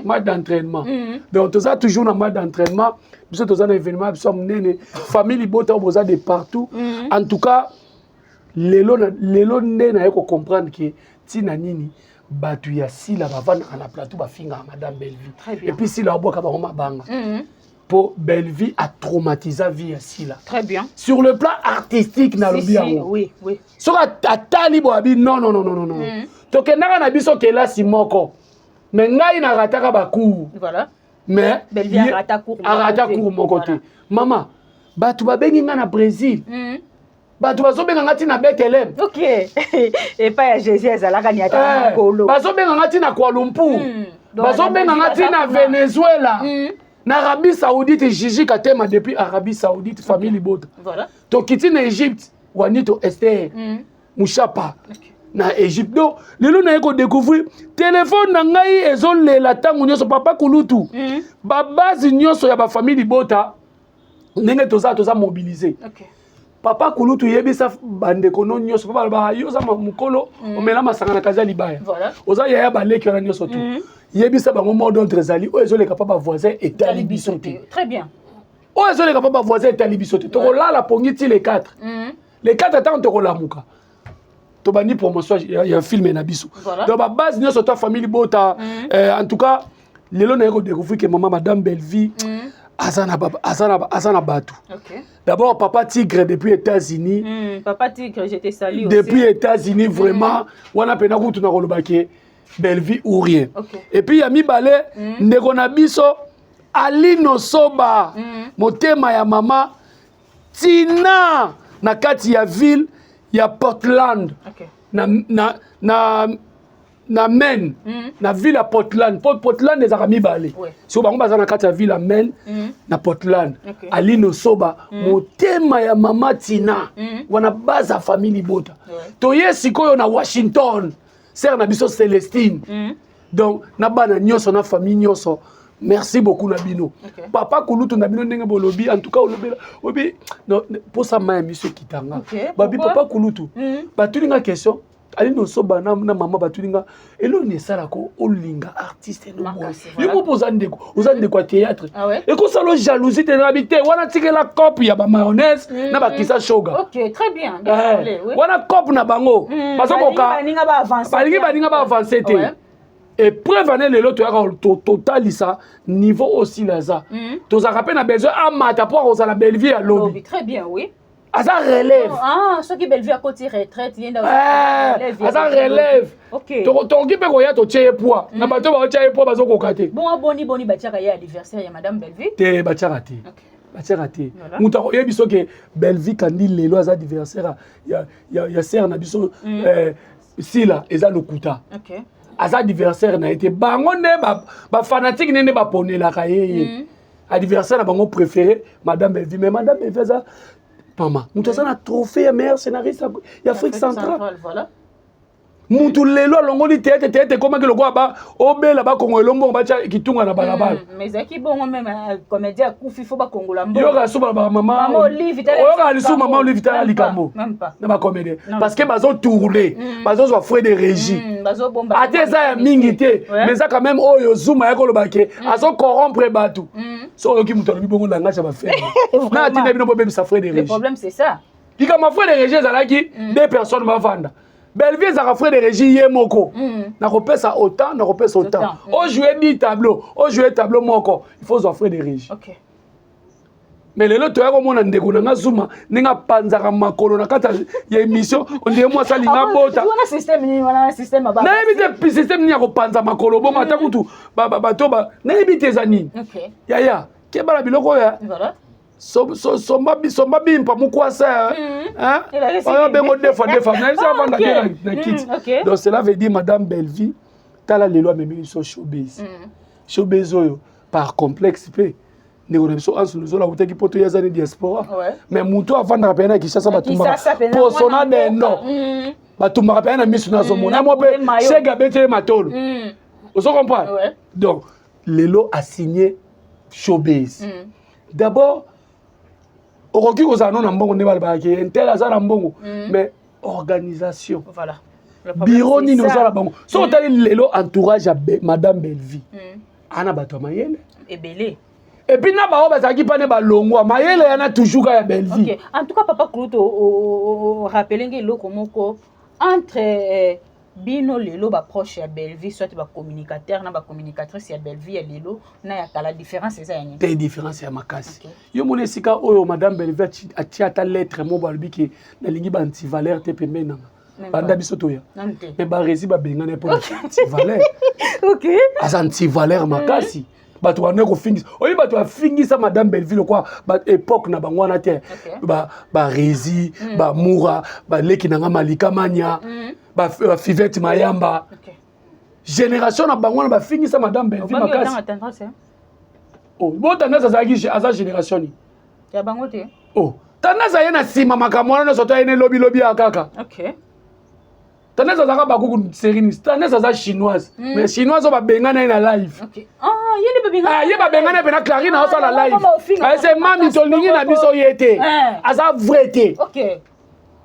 match d'entraînement. Donc toza toujours na match d'entraînement. Biso toza na événement ya biso ya monene, famille libota oyo boza de partout. En tout cas, Lelo na lelo nde naye ko comprendre que ntina nini bato ya Sila bavandaka na plateau bafingaka madame Bellevue. Et puis Sila abwaka bango mabanga. Po Bellevue a traumatisa vie ya Sila. Très bien. Sur le plan artistique nalobi si, si, yango. Oui. Soki atali boye abi non non non non non. Tokendaka na biso kelasi moko. Mais ngai narataka ba cours. Voilà. Mais Bellevue arata cours moko arata te. cours moko te. Voilà. Mama, bato babengi ngai na Brésil. Bato bazobenga nga ntina Bethlehem. Ok. Epai ya Jésus ezalaka ni ata makolo. Bazobenga nga ntina Kuala Lumpur. Donc, Bazobenga nga ntina Venezuela. Na Arabie Saoudite, Gigi Katema depuis Arabie Saoudite, famille Libota. Voilà. Tokiti na Égypte, Wanito Esther, Mushapa. Na Égypte. Donc, lelo naye ko découvrir téléphone na ngai ezolela ntango nyonso papa kulutu. Ba base nyonso ya ba famille Libota ndenge toza mobiliser. Okay. Papa kulutu yebisa bandeko no nyonso papa ba yo za mukolo omela masanga na kaza libaya. Voilà. Oza yaya baleki wana nyonso tu. Yebisa bango mot d'ordre ezali oyo ezoleka pa ba voisin etali biso te. Très bien. Oyo ezoleka pa ba voisin etali biso te. Tokolala pongi ti les 4. Les 4 ntango tokolamuka. Tobandi promotion ya film na biso. Voilà. Donc ba base nyonso ta famille bota en tout cas lelo naye ko découvrir que maman madame Bellevue aza na bato. Okay. D'abord papa Tigre depuis États-Unis. Papa Tigre, je te salue depuis aussi. États-Unis vraiment wana pena kutu na koloba ke Bellevue ou rien. Okay. Et puis ya mibale ndeko na biso Alino Soba motema ya mama Tina na kati ya ville ya Portland. Okay. Na Maine, na ville ya Portland. Portland ezalaka mibale. Ouais. So bango baza na kati ya ville ya Maine na Portland. Okay. Alino Soba motema ya mama Tina wana baza famille Libota. Ouais. Toye sikoyo na Washington, sœur na biso Celestine. Donc na bana nyonso na famille nyonso. Merci beaucoup na bino. Okay. Papa kulutu na bino ndenge bolobi en tout cas olobela obi non posa ma monsieur kitanga. Okay, Babi pourquoi? papa kulutu. Batulinga question alino soba na mama batulinga eloni esalaka olinga artiste no boye. Makasi, Yo voilà. moko oza ndeko, oza ndeko ya théâtre. Ah ouais? Ekosala jalousie te na bi te wana tikela cope ya ba mayonnaise na ba kisa shoga. Ok, très bien. Bien parlé, oui. Wana cope na bango. Bazokoka. Balinga ba avancer. Balingi balinga ba avancer te. Ouais. Et preuve année lelo toyaka totalisa niveau aussi laza. Tozalaka pe na besoin amata po akozala Bellevue ya lobi. Lobi, très bien, oui. Aza relève. Ah, soki Bellevue akoti retraite, yenda Eh, aza relève. Ok. Tokoki mpe koya totie ye poids. Na bato baotia ye poids bazokoka te. Bon, boni boni batiaka ye anniversaire ya madame Bellevue. Te batiaka te. Ok. Batiaka te. Voilà. Moto akoyebi soki Bellevue kandi lelo aza anniversaire ya sœur na biso Sila eza lokuta. Ok. Aza anniversaire na ye te. Bango nde ba fanatique nde baponelaka ye ye. Anniversaire na bango préféré madame Bellevue, mais madame Bellevue aza mama moto aza na trophée ya meilleur scénariste ya Afrique centrale. Voilà. Mutu lelo alongoli théâtre, théâtre ekomaki lokola ba obela bakongo elombongo batia kitunga na balabala. Mais ezalaki bongo même comédien akufi faut bakongola mbongo. Yoka lisusu balobaka mama Mama Olive, tala oyoka likambo. lisusu mama Olive tala Même likambo. pas, même pas. Na ba comédien. Non. Parce que bazo tourner, bazozwa frais de régie. Bazobomba. Ate eza ya mingi te, mais eza quand même oyo Zuma ya koloba ke azo corrompre bato. So oyoki moto alobi bongo langage ya ba frère. Na atinda bino bobebisa frais de Le régie. problème c'est ça. Likambo frais de régie ezalaki deux personnes bavanda. Bellevue ezalaka frais de régie ye moko. Nakopesa autant, nakopesa autant. Autant. O jouer 10 tableaux, o jouer tableau moko, il faut zwa frais de régie. Ok. Mais lelo toya komona ndeko na nga Zuma ndenge apanzaka makolo na kati ya émission, on dirait mwasi alinga bota. Wana système nini, wana système ya ba- Nayebi te système nini ya kopanza makolo bongo ata kutu bato ba nayebi te eza nini. Ok. Yaya, kebala biloko oyo. Voilà. Somba bimpa mukwasa, hein? Il a Oyo réussi. bengo deux fois, deux fois. Nayebi Ah, avanda ok. te na kiti. Ok. Donc cela veut dire madame Bellevue tala lelo amemi biso showbiz. Showbiz oyo par complexe pe ndeko na biso Anse Luzola awutaki poto ye aza ne diaspora. Ouais. Mais moto avandaka pene na Kinshasa Na batumbaka Kinshasa pene, poso na mwana dendo. mboka. Batumbaka pene na miso nazomona. Na Mo pe poulet mayo. Chega abeti ye matolo. Ozo comprendre? Ouais. Donc lelo a signé showbiz. D'abord okoki kozala no na mbongo nde balobaka ke intel aza na mbongo, mais organisation. Voilà. Le problème, Bureau c'est nini ça. ozala bango. So otali lelo entourage ya madame Bellevue. Ana bato ya mayele. Ebele. Et puis na baoyo bazalaki pane balongwa mayele yana toujours kaka ya Bellevue. Okay. En tout cas papa Kulutu rappeler ngai eloko moko entre eh, bino lelo ba proche ya Bellevue soit ba communicateur na ba communicatrice ya Bellevue ya lelo na ya kala différence eza ya nini? Te différence ya makasi. Okay. Yo moni esika oyo madame Bellevue atia ata lettre moko balobi ke nalingi ba antivaleur te pembeni nanga. Banda biso toya. Mais ba resi babengana mpo na antivaleur. Okay. Aza antivaleur makasi. Mm -hmm. Bato bande kofingisa oyebi bato bafingisa madame Bellevue lokwa époque na bango wana te baresi ba bamura baleki na nga malika mania bafivete mayamba génération na bango wana bafingisa madame Bellevue makasi oh, bo tendance azalaki aza génération nini ya bango te oh tendance aye na nsima makambo wana nyonso to aye na elobilobi ya kaka okay. Tendance azalaka bakuku série nini tendance aza chinoise mm. mais chinoise oyo babengana ye na live okay. ah, ah, ye babengana ye mpena clarine aosala ah, live ese mami tolingi na biso ye te eh. Aza vrai te okay.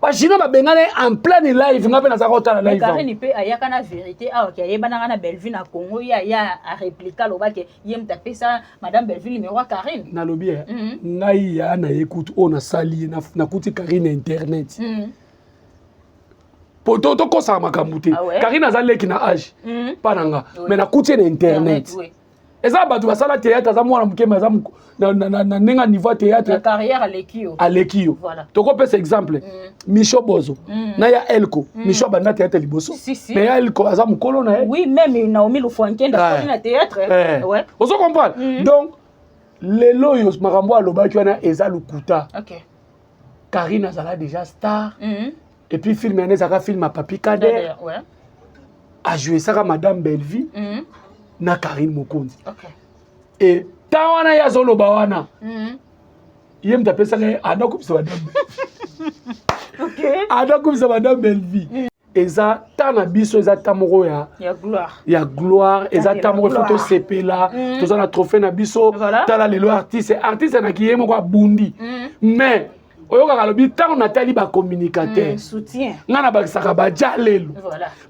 Bachinois babengana ye en pleine live nga mpe nazalaka kotala live Karine mpe ayaka na vérité awa ke ayebanaka na Bellevue na Congo ye aya areplika alobaki ye moto apesa madame Bellevue numéro ya Karine nalobi ye mhm. Ngai ya na ye kutu oyo nasali ye nakuti Karine na internet mhm. Po tokosaka makambo te ah Karine aza leki na age mpa na nga mais nakuti ye na internet eza bato basala théâtre aza mwana moke mais aza na ndenge ya niveau ya théâtre aleki yo tokopesa exemple Micho Bozo na ya Elko Micho abanda théâtre liboso mais ya Elko aza mokolo na ye oui même Naomi Lufuankenda na théâtre ozo comprendre donc lelo oyo makambo alobaki wana eza lokuta Karine azala déjà star et puis film yana ezalaka film ya Papi Kader ajouesaka madame Bellevue na Karine Mokonzi et ntan wana ye azoloba wana ye moto apesaka ye adakumisa madame adakumisa madame Bellevue eza ta na biso eza ta moko ya ya gloire eza ta moko ifo tosepela toza na trophée na biso tala lelo artiste artiste naki ye moko abundi mais oyokaka alobi ntango natali bacommunicateur ngai nabakisaka baja lelo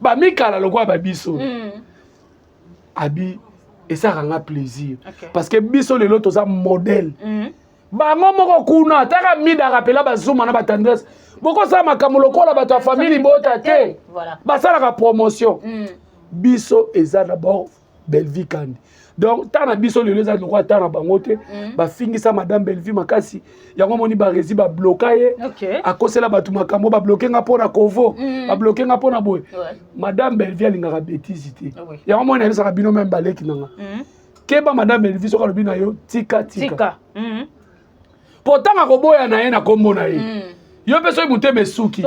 bamikala lokola babiso abi esalaka nga plaisir parce que biso lelo toza modèle Bango moko kuna taka mida rapela bazuma na batendresse bokosala makambo lokola bato ya famille libota te basalaka promotion biso eza d'abord Bellevue Kandi donc ntango na biso lelo eza lokola ntango na bango te bafingisa madame Bellevue makasi yango moni baresi babloka ye akosela bato makambo babloke nga mpo na kovo babloke nga mpo na boye madame Bellevue alingaka betise te yango moni nayebisaka bino meme baleki na nga keba madame Bellevue soki alobi na yo tika tika po ntango akoboya na ye na kombo na ye yo mpe soki motema esuki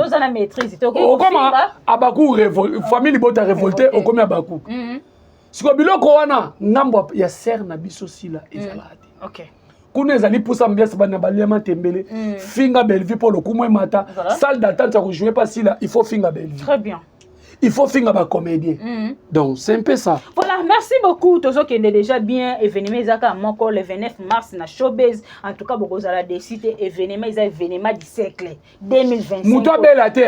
okoma abaku famille libota révolte okomi abaku sikoyo biloko wana ngambo ya sere na biso sila ezalaka te kuna ezali pusa ambiance bana baliama tembele finga Bellevue mpo lokumu emata salle d'attente ya kojoue pa sila il faut finga Bellevue très bien il faut finga ba comédien donc c'est un peu ça. Voilà, merci beaucoup tozokende déjà bien événement ezaka moko le 29 mars na showbase en tout cas bokozala décide événement eza événement du siècle 2025 moto abela te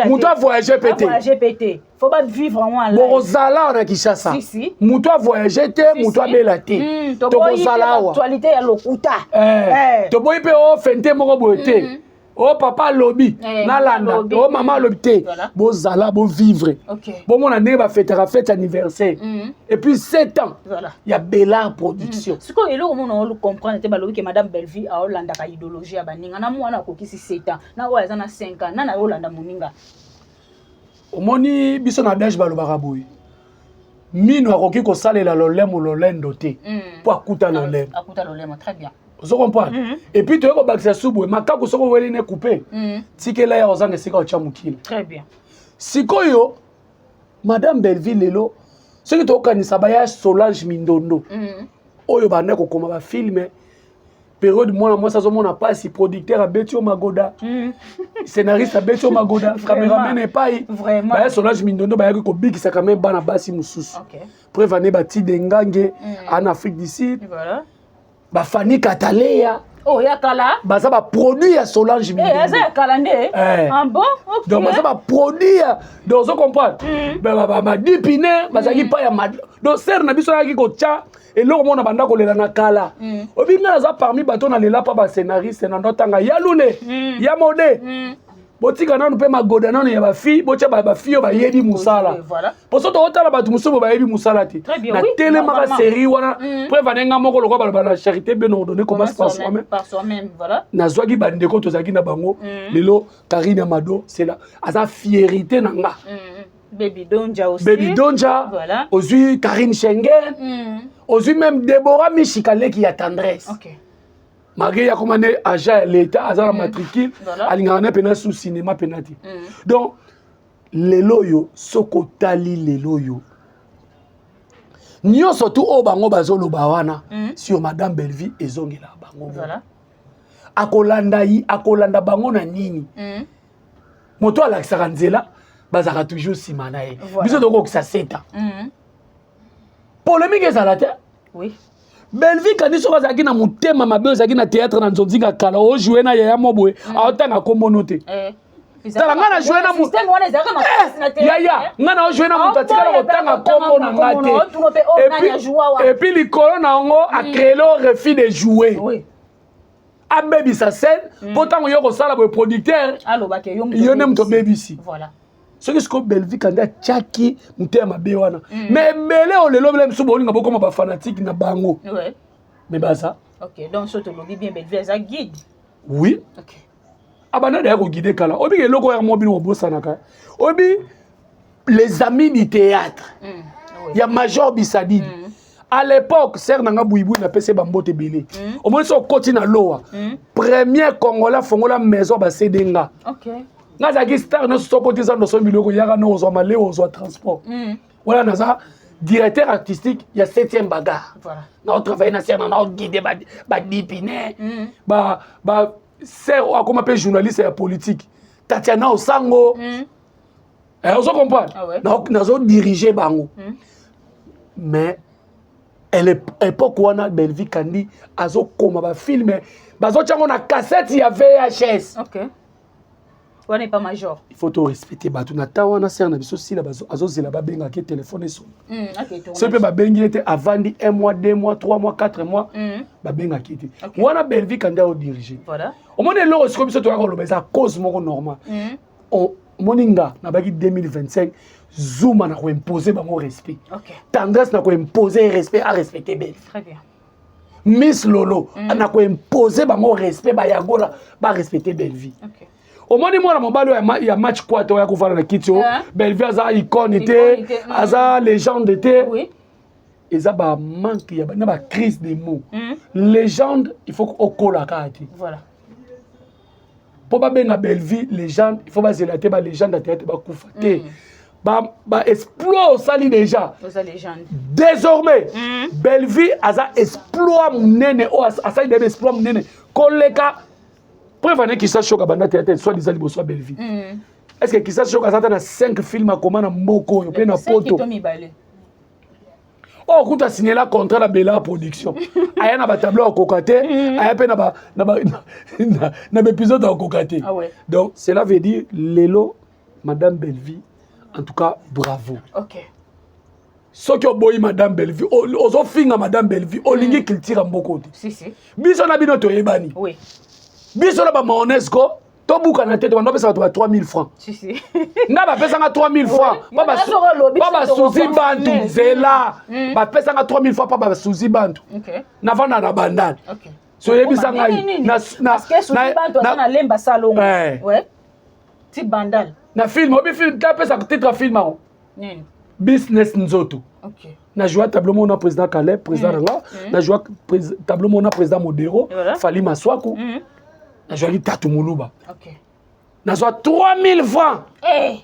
moto avoyage pe te voyage pe te faut ba vivre en live bokozala na Kinshasa moto avoyage te moto abela te tokozala awa actualité ya lokuta toboyi mpe ofente moko boye te o papa alobi nalanda o mama alobi te bozala bovivre bomona ndenge bafetaka fete anniversaire et puis 7 ans ya Bellard production sikoyo eloko mona ocomprendre te balobi ke madame Bellevue aolandaka idéologie ya baninga na mwana akokisi 7 ans na oyo aza na 5 ans nana aolanda moninga omoni biso na adage balobaka boye mino akoki kosalela lolemo lolendo te mpo akuta lolemo akuta lolemo très bien ozo comprendre et puis toye kobakisa su boye makaku soki oweli ne coupe tikela ya ozanga esika otya mokili très bien sikoyo madame Bellevue lelo soki tokokanisa baya Solange Mindondo oyo banda kokoma bafilme période mwana mwasi azomona mpasi producteur abeti yo magoda scénariste abeti yo magoda cameraman epai baya Solange Mindondo bayaki kobikisa quand même bana basi mosusu preuve ane batide ngange en Afrique du Sud bafani Kataleya oh ya kala baza baproduit ya Solange eh aza ya kala nde ah bon okay. Donc baza baproduit ya donc ozo comprendre badipine bazalaki pa ya donc sere na biso ayaki kotya Eloko moko na banda kolela na kala. Obi nga naza parmi bato nalela mpa bascénariste na ndotanga ya lule, ya mode. Botika nanu mpe magoda nanu ya bafille, botya bafille oyo bayebi mosala. Po so tokotala bato mosusu bo bayebi mosala te. Très bien, Na oui, telemaka normalement. série wana, preuve ane nga moko lokola baloba na charité bien ordonnée commence Commence par soi-même. Par soi-même, voilà. Nazwaki bandeko tozalaki na bango lelo Karine Amado, c'est là aza fierité na nga. Baby Donja aussi. Baby Donja, Voilà. ozwi Karine Schengen, ozwi même Deborah Mishika leki ya Tendresse. Malgré ya koma ne agent ya l'État, aza na matricule, alingaka ne pena sous cinéma pena te. Donc lelo oyo soki otali lelo oyo nyonso tu oyo bango bazoloba wana sur Madame Bellevue ezongelaka bango. Akolanda yi, akolanda bango na nini? Moto alakisaka nzela bazalaka toujours nsima na ye. Biso tokokisa seta. Polémique ezala te. Bellevue Kandi soki azalaki na motema mabe, ozalaki na théâtre na nzonzinga kala, ojoue na yaya mo boye, aotanga kombono te. Tala nga na joue na Système wana ezalaka makasi na théâtre. Yaya, nga na ojoue na moto atikala kotanga kombo na nga te. te. Et puis likolo na yango acréele refus de jouer. Abebisa scène mpo ntango yo kosala boye, producteur Alobaka yo yo nde moto obebisi. Soki sikoyo Bellevue Kandi atiaki motema mabe wana, mais ebele oyo lelo bela misu bolinga bokoma bafanatike na bango, mais baza Ok, donc so tolobi bien, Bellevue aza guide. Oui. Abanda daya koguide kala. Oyebi eloko oyo mo bino bobosanaka, oyebi les amis du théâtre ya Major Bisadidi à l'époque, ser nanga buibui, napesi ye bambote ebele. Omoni so okoti na lowa, premier Congolais afongola maison basede nga. Nga azalaki star nyonso. So okoti eza ndoso biloko yaka no ozwa maleo, ozwa transport. Wana naza directeur artistique ya 7e bagarre. Naotravaille na ser na naoguide badipine ba ba ser oyo akoma mpe journaliste ya politique, Tatiana Osango. Ozo comprendre? Ah ouais. Nazo dirige bango, mais elle époque wana Bellevue Kandi azokoma bafilme, bazotiango na cassette ya VHS. Ok. Wana epa Major. Il faut to respecter bato na temps wana. Ser na biso sila azozela babengaki telefone esona. Ok, tournage. Soki mpe babengi ye te, avandi 1 mois, 2 mois, 3 mois, 4 mois, babengaki ye te. Wana Bellevue Kandi aodirige. Omoni eloko sikoyo biso toyaka koloba eza cause moko normal. Omoni nga nabaki 2025 Zuma na koimpose bango respect. Tendresse na koimpose respect, arespecte Bellevue. Très bien. Miss Lolo na koimpose bango respect, bayagola barespecte Bellevue. Omoni mwana mobali oyo ya match kwate oyo akovanda na kiti oyo, Bellevue aza icône te, Icône te, aza légende te. Eza bamanque ya na bacrise de mots. Légende, il faut okola kaka te. Mpo babenga Bellevue légende, il faut bazela te balégende ya théâtre bakufa te. Ba exploit osali déjà. Oza légende. Désormais Bellevue aza exploit monene oyo asali deya exploit monene koleka. Preuve ane Kisa Shoka banda théâtre soit disant liboso ya Bellevue. Est ce que Kisa Shoka aza ata na 5 film akoma na mboka oyo mpe na Cinq poto? to mibale. Oyo kuta asignela contrat na Bela Production, aya na batableau akoka te, aya mpe na baépisode akoka te. Ah ouais. Donc cela veut dire lelo Madame Bellevue, en tout cas bravo. Soki oboyi Madame Bellevue, ozofinga Madame Bellevue, olingi culture ya mboka te. Si, si. Biso na bino toyebani. Biso na bamaonesco tobukana te, tobanda opesa bato ba 3000 francs. Si, si. Nga bapesanga 3000 francs Ouais. mpa basuzi bantu nzela. Bapesanga 3000 francs mpa basuzi bantu. Navanda na Bandale. So oyebisa ngai Parce que soki bantu aza na Lemba Salongo. Ouais. Ti Bandal. Na film obi film tapesa titre ya film yango. Nini? Business nzoto. Na joua tableau moko na président Caleb, président na nga. Na joua tableau moko na président Modero. Fali Maswaku. Nazwaki Tatu Moluba. Nazwa 3000 francs. Eh.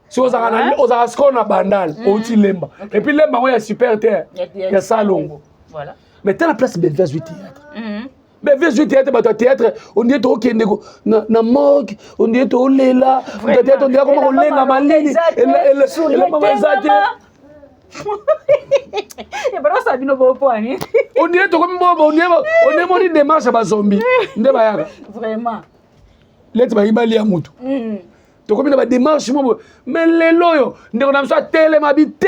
Soki ozalaka sikoyo na Bandal, outi Lemba, et puis Lemba yango ya super te, ya Salongo. Mais tala place Bellevue azwi théâtre. Bellevue azwi théâtre, bato ya théâtre ondie tookende na morgue, ondie toolela moto ya théâtre, ondie akoma kolenga malili, elamba eza te. Ebalosa bino bopwani. Ondie tokomi, ondie moni démarche ya bazombi nde bayaka. Leti bayiba lia mutu. Tokomi na badémarche mo boye. Mais lelo oyo ndeko na biso atelema bi te,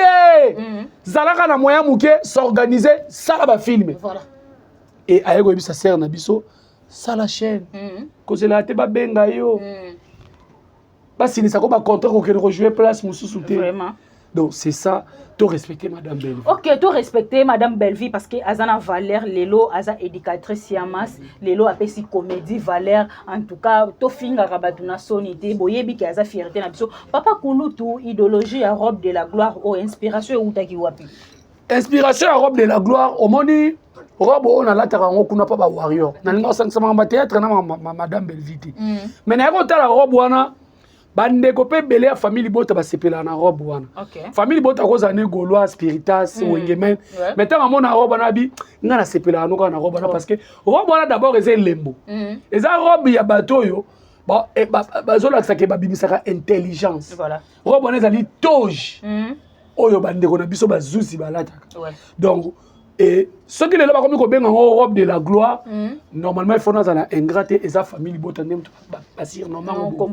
zalaka na moyen moke, s'organiser, sala bafilme. E aye koyebisa sere na biso: sala chaîne, kozelaka te babenga yo, basilisako bacontrat, kokende kojouer place mosusu te. Donc c'est ça, to respecter madame Bellevue. Ok, to respecter madame Bellevue parce que aza na valeur lelo, aza éducatrice ya masse lelo, apesi comédie valeur. En tout cas, tofingaka bato na soni te, boyebi ke aza fierté na biso. Papa Kulutu, idéologie ya robe de la gloire oyo, inspiration eutaki wapi? Inspiration ya robe de la gloire, omoni robe oyo nalataka yango kuna mpa bawarrior, nalinga kosangisa makambo ya théâtre na madame Bellevue te. Mais naye kotala robe wana, bandeko mpe ebele ya famille libota basepelaka na robe wana. Famille libota kozala ne Gaulois, Spiritas, Wengemen. Mais ntango amona robe wana, abi ngai nasepelaka no kaka na robe wana, parce que robe wana d'abord eza elembo, eza robe ya bato oyo bazolakisaka, babimisaka intelligence. Robe wana ezali toge oyo bandeko na biso bazuzi balataka. Donc et soki lelo bakomi kobenga yango robe de la gloire, normalement il faut nazala ingrat te, eza famille libota nde moto basurnommer yango.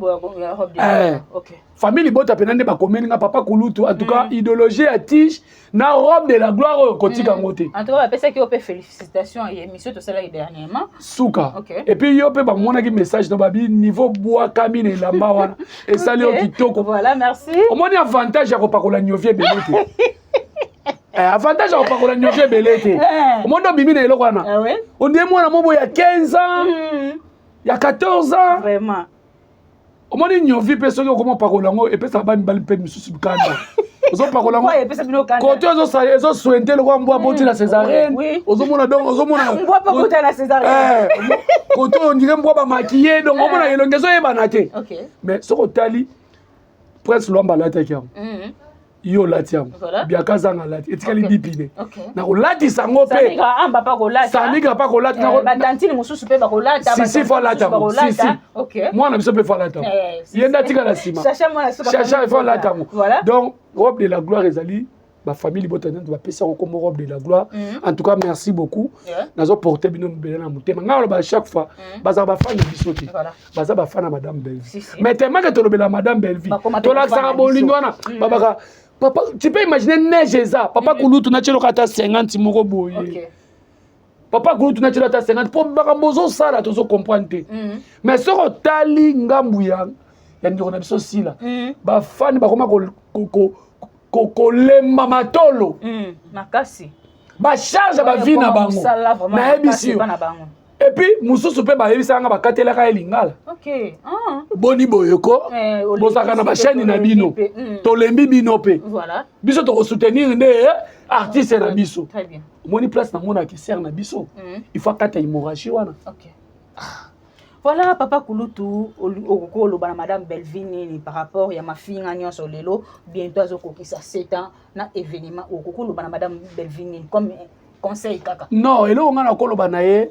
Famille libota mpena nde bakomeli nga papa Kulutu. En tout cas, idéologie ya tige na robe de la gloire oyo kotika yango te. En tout cas, bapesaki yo mpe félicitation ya émission tosalaki dernièrement. Suka. Et puis yo mpe bamonaki message no, babi niveau bwakami na elamba wana esali yo kitoko. Voilà, merci. Omoni avantage ya kopakola niovi ebele te. Avantage ya kopakola niovi ebele te. Omoni obimi na eloko wana, ondie mwana mo boye ya 15 ans, ya 14 ans. Vraiment. Omoni niovi mpe soki okoma opakola yango, epesaka bamibali mpe misusu kanda. Ozopakola yango kote ezoswente lokola mbwa boti na césarienne. Ozomona, donc ozomona kote oyo ondire mbwa bamaquiller, donc omona elongi ezoyebana te. Mais soki otali Prince Lwamba alataki yango, yo olati yango, Biaka zanga alati, etikali dipine na kolatisa yango mpe. Samigra mpe kolata. Batantine mosusu mpe bakolata. Sisi faut alata yango, sisi mwana biso mpe faut alata yango, ye nde atikala nsima, Chacha faut alata yango. Donc robe de la gloire ezali bafamille libota nde bapesi yango kombo robe de la gloire. En tout cas, merci beaucoup. Nazoporte bino mibele na motema. Ngai aloba chaque fois, bazala bafan na biso te, baza bafan na madame Bellevue. Mais tellement ke tolobela madame Bellevue, tolakisaka bolingo wana, babaka papa, tu peux imaginer, neige eza, papa Kulutu natieloka ata 50 moko boye, papa Kulutu natielo ata 50 mpo makambo ozosala tozocomprendre te. Mais soki otali ngambu ya ndeko na biso Sila, bafani bakoma kolemba matolo. Makasi. Bacharge ya bavie na bango, nayebisi yo. Et puis mosusu mpe bayebisaka nga, bakatelaka ye lingala. Boni boye ko bozalaka na bachaîne na bino, tolembi bino mpe, biso tokosoutenir nde artiste na biso. Omoni place namonaki sere na biso, il faut akata hémorragie wana. Voilà, papa Kulutu, okoki oloba na madame Bellevue nini par rapport ya mafinga nyonso lelo? Bientôt azokokisa 7 ans na événement. Okoki oloba na madame Bellevue nini comme conseil kaka? Non, eloko ngai nakoloba na ye,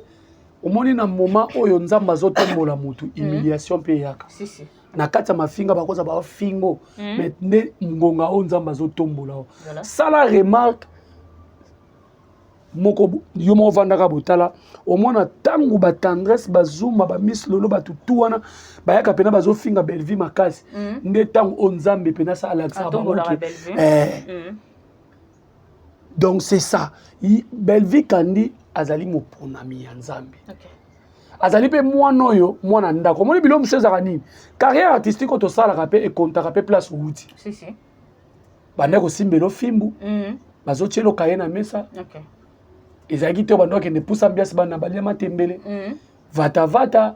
omoni na moment oyo Nzambe azotombola motu, humiliation mpe eyaka. Si, si. Na kati ya mafinga bakoza bafingo, mais nde ngonga oyo Nzambe azotombola o, sala remarque moko, yo moko ovandaka botala, omona ntango batendresse bazuma, bamiss lolo, bato tu wana bayaka mpena bazofinga Bellevue makasi, nde ntango oyo Nzambe mpena sa alakisaka bango. Donc c'est ça, Bellevue Kandi azali moponami ya Nzambe, azali mpe mwana oyo mwana ndako. Omoni bilo mosusu ezalaka nini, carrière artistique oyo tosalaka mpe ekontaka mpe place owuti. Banda kosimbela fimbu, bazotiela kaye na mesa, ezalaki te bando akende pusa ambiance, bana balia matembele, vata vata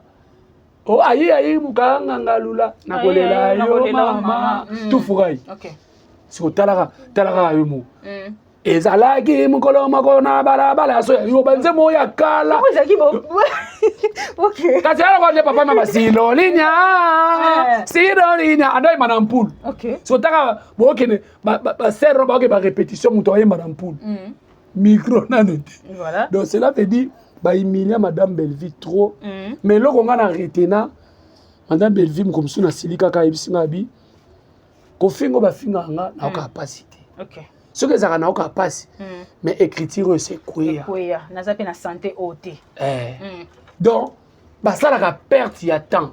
o ayi ayi mokanganga lula nakolela yo mama tufurai. Siko talaka talaka yo mo ezalaki mokolo moko na balabala so yo banzembo ya kala, kasi aloko nde papa na basilolinya silolinya ando yemba na mpulu. Siko taka bokende basere, bakokende barépétition, moto ayemba na mpulu, micro nano te. Donc cela veut dire bahumilia madame Bellevue trop. Mais eloko nga na retena madame Bellevue, moko mosusu nasili kaka ayebisi nga, abi kofinga bafingaka nga, naokaka mpasi te. Soki ezalaka naokaka mpasi, mais écriture oyo ese ekweya. Naza mpe na santé oyo te. Donc Basalaka perte ya temps.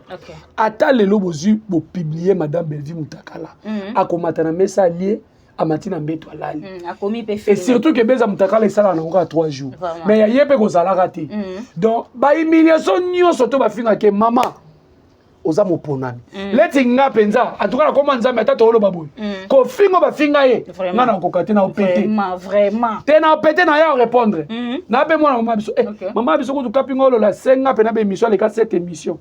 Ata lelo bozwi bopublie madame Bellevue Mutakala, akomata na mesa alie, amati na mbeto alali. Et surtout ke beza mutakala esalaka nango kaka 3 jours, mais ya ye mpe kozalaka te. Donc bahumiliation nyonso to bafingaka mama, oza moponami. Leti nga mpenza, en tout cas nakoma Nzambe, ata tooloba boye, kofinga bafinga ye, nga nakoka te, na opete te, na opete na ya répondre na mpe mwana mama biso. Mama biso kutu kapinga olola senga mpe na baémission aleka 7 émission,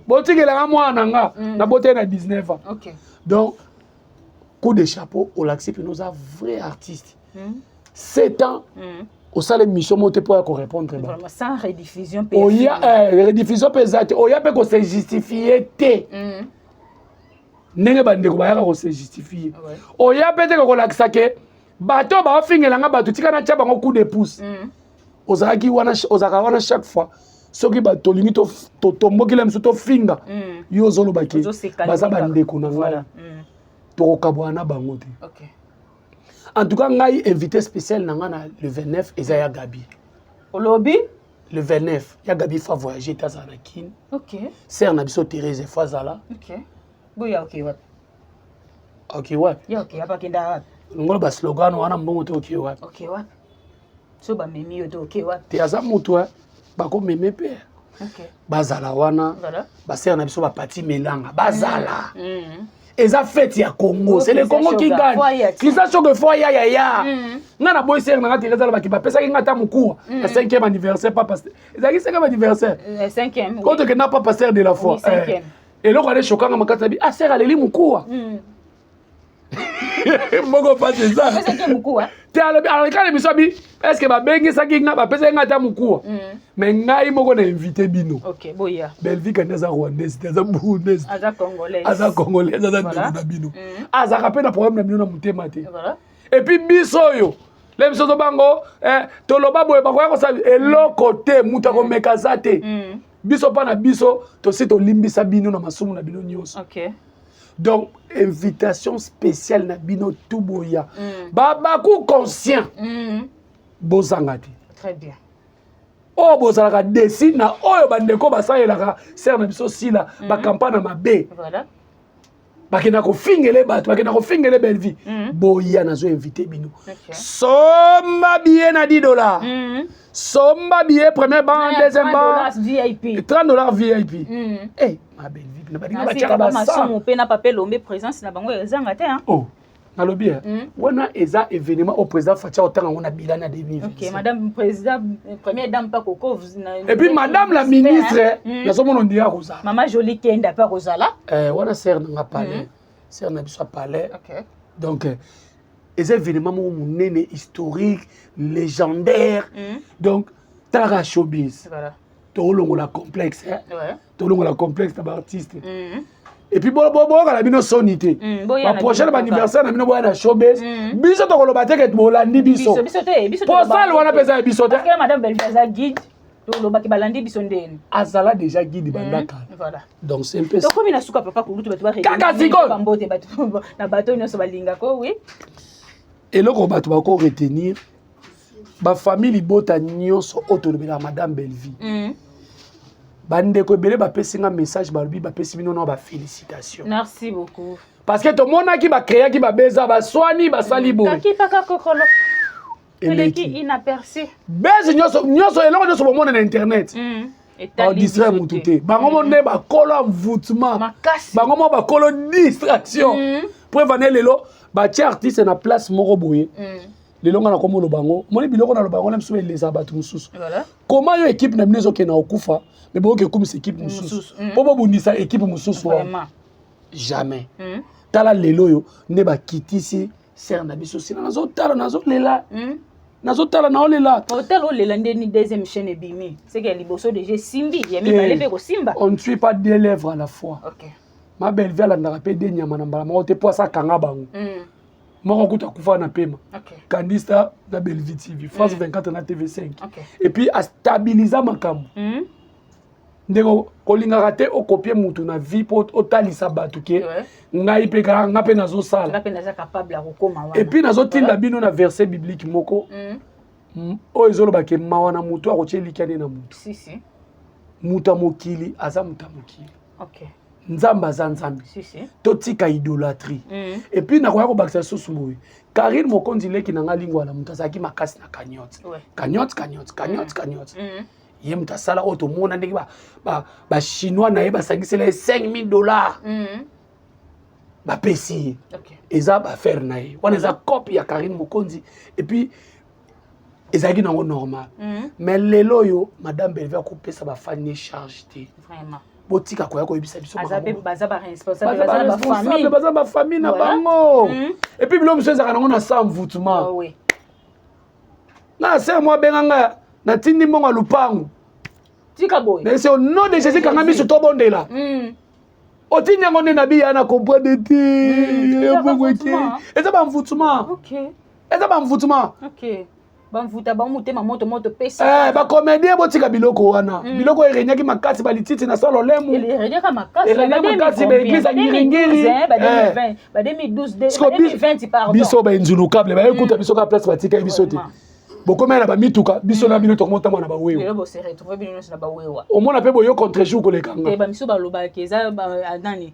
botikelanga mwana na nga naboteli na 19 ans. Donc coup de chapeau, olakisi mpena oza vrai artiste. 7 ans osala émission moko te mpo ya korépondre. Sans rediffusion. Oya rediffusion mpe eza te, oya mpe kose justifier te ndenge bandeko bayaka kose justifier. Oya mpe te kolakisa ke bato baofingelanga bato, tika natya bango coup de pouce. Ozalaki wana, ozalaka wana chaque fois soki tolingi totombokila miso tofinga yo, ozoloba ke baza bandeko na ngai, tokokabwana na bango te. En tout cas ngai, invité spécial na ngai na le 29 eza ya Gabi. Olobi? Le 29, ya Gabi faut voyager te, azala na Kine. Sœur na biso Thérèse faut azala. Boya oke wapi? Oke wapi? Ya oke wapi? Akenda wapi? Longola baslogan wana, mbongo te, oke wapi? Oke wapi? So bamemi yo te, oke wapi? Te, aza motu bakomeme mpe bazala wana. Basœur na biso bapati melanga bazala. Eza fête ya Congo, c'est le Congo qui gagne. Christian Choke fo ya ya ya nga na boyi sœur na nga Thérèse alobaki bapesaki nga ata mokuwa ya cinquième anniversaire. Papa, ezalaki cinquième anniversaire oyo tokenda, papa sœur de la foi. Eloko ane shokanga makasi na bi, ah, sœur aleli mokuwa moko mpasi eza te. Alobi aleka na biso abi est ce que babengisaki nga, bapesaki nga ata mokuwa? Mais ngai moko na invité bino. Bellevue Kandi aza rwandaise te, aza burundaise, aza congolaise, aza ndeko na bino, azalaka mpe na problème na bino na motema te. Et puis biso oyo le biso tobango, toloba boye, bakoya kosala eloko te, moto akomeka aza te. Biso mpa na biso tosi tolimbisa bino na masumu na bino nyonso. Donc invitation spéciale na bino tu, boya. Babaku conscient, bozanga te. Très bien. Oyo bozalaka desi na oyo bandeko basalelaka sœur na biso Sila bacampagne ya mabe, bakenda kofingele bato, bakenda kofingele Bellevue. Boya, nazo invité bino. Somba billet na 10 $. Somba billet, premier banc, deuxième banc, VIP. 30 $ VIP. Eh, ma Bellevue na balinga batiaka basumu mpe na Pape Lombe, présence na bango ezanga te. Oh, nalobi wana eza événement oyo président Fatia otanga yango na bilan na 2025. Ok, madame président, première dame pa koko. Et puis madame la ministre, nazomona ondira kozala. Mama Jolie Kenda pa kozala. Wana sœur nanga palais, sœur na biso ya palais. Donc eza événement moko monene, historique, légendaire. Donc talaka showbiz, tolongola complexe, tolongola complexe na baartiste. Et puis boyokala bino soni te, baprochaine baanniversaire na bino, boya na showbase. Biso tokoloba te ke bolandi biso po sale wana mpe eza ya biso te. Madame Bellevue aza guide, tolobaki balandi biso ndeni. Azala déjà guide banda kala. Donc c'est un peu Tokomi na suka, papa kulutu, bato kaka sikoyo. Bambote bato na bato nyonso balingako, oui. Eloko bato bako retenir, bafamille libota nyonso oyo tolobelaka madame Bellevue, bandeko ebele bapesi nga message, balobi bapesi bino na bafélicitation. Merci beaucoup. Parce que tomonaki bacréaki babeza, baswani, basali boye. Kakipaka kokolo eleki inaperçu. Bese nyonso nyonso, eloko nyonso bomona na internet, badistraire mutu te. Bango mo nde bakolo envoûtement, bango mo bakolo distraction. Po evane lelo batie artiste na place moko boye. Lelo nga nakoma oloba yango, omoni biloko naloba yango na biso eleza bato mosusu. Koma yo équipe na bino ezokende kokufa, me boyoki ekumisa équipe mosusu mpo bobundisa équipe mosusu wana, jamais. Tala lelo oyo nde bakitisi sœur na biso Sila, nazotala nazolela, nazotala naolela. Otala olela ndeni deuxième chaîne ebimi, seke ya liboso déjà esimbi, ya mibale mpe kosimba. On ne suit pas deux lèvres à la fois. Ma Bellevue alandaka mpe de nyama na mbala moko te mpo asakanga bango. Moko kuta akufa na pema. Kandista na Bellevue TV, France 24 na TV5. Et puis astabiliza makambo. Ndeko, kolingaka te okopie mutu na vie mpo otalisa bato ke ngai mpe kaka nga mpe nazosala. Et puis nazotinda bino na verset biblique moko oyo ezoloba ke mawa na motu akotia elikya nde na motu. Si, si. Moto ya mokili aza moto ya mokili. Okay. Nzambe aza Nzambe. Si, si. Totika idolatrie. Et puis nakoya kobakisa lisusu boye. Karine Mokonzi leki na nga Lingwala moto azalaki makasi na cagnotte. Ouais. Cagnotte, cagnotte, cagnotte, cagnotte. Ye moto asala oyo tomona ndenge ba chinois na ye basangisela ye 5000 $. Bapesi ye. Eza ba affaire na ye. Wana eza copie ya Karine Mokonzi et puis ezalaki nango normal. Mais lelo oyo Madame Bellevue akopesa bafani charge te. Vraiment. Botika koya koyebisa biso Aza makambo. pe baza ba responsable, Baza baza ba baresponsable, famille. baza bafamille na bango. Et puis biloko mosusu ezalaka nango na sans envoûtement. Oh, oui. Nga sœur mo abenga nga, natindi mbongo ya lupangu. Tika boye. Mais c'est au nom de Jésus kanga miso tobondela. Otindi yango nde na biya na comprendre te. Eza Mbongo ete. ba-envoûtement. Eza ba-envoûtement. Eza ba-envoûtement. Ok. Bamvuta bango motema moto moto pesa. Eh, bacomédien botika biloko wana. Biloko eregnaki makasi balititi na sala olemu. Eregnaka makasi. Eregnaka makasi, ba église ya ngiringiri. Ba 2020, ba 2012, Siko ba 2020 pardon. Biso bainzulukable bayekuta biso kaka place batikaki biso te. Bokomela na bamituka biso na bino tokomotambola na bawewa. Lelo bo se retrouver bino nyonso na bawewa. Omona mpe boyo contre jour koleka Te nga. bamisu balobaka eza nani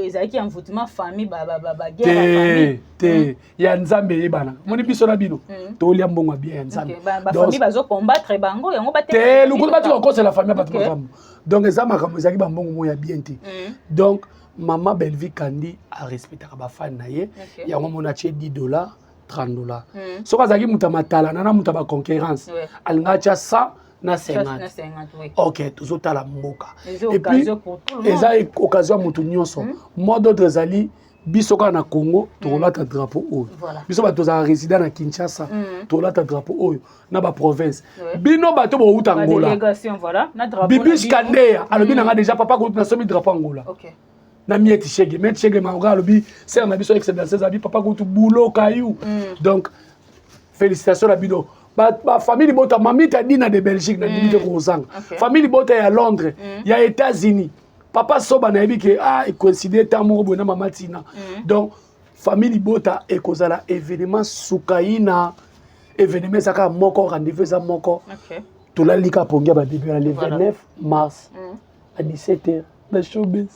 ezalaki envoûtement famille ba ba ba ba guerre ya famille. Te te, ya Nzambe eyebana. Moni biso na bino tolia mbongo ya bien ya Nzambe. Ok, ba Donc, famille bazo combattre bango yango ba te lokuta batika kokosela famille ya bato makambo. Donc eza makambo ezalaki bambongo moko ya bien te. Donc mama Bellevue Kandi arespectaka bafani na ye. Yango mona atie 10 $, 30 $. Soki azalaki moto ya matalana na moto ya baconcurrence, alinga atia 100 na 50. Na 50, oui. Ok, tozotala mboka. Eza Et puis, occasion pour tout le monde. eza occasion ya moto nyonso. Mot d'ordre ezali biso kaka na Congo tokolata drapeau oyo. Biso bato tozalaka résident na Kinshasa, tolata drapeau oyo na baprovince. Bino bato bouta Ba Angola, délégation, voilà, na drapeau na Bibish bino. Kandeya alobi na nga déjà: papa kutu, nasomi drapeau Angola. Na Mieti Shege, Mieti Shege Maroka alobi sœur na biso ex danseuse abi papa kutu boulot kayu. Donc félicitations na bino bafamille libota. Mamita Dina de Belgique, na ndimi te kozanga. Famille libota ya Londres, ya États-Unis, papa Soba nayebi ke ah ecoïncide ntango moko boye na mama Tina. Donc famille libota ekozala événement sukaina, événement eza kaka moko, rendez-vous eza moko. Tolali kaka pongi ya babébé na le 29 mars à 17 heures na Showbiz.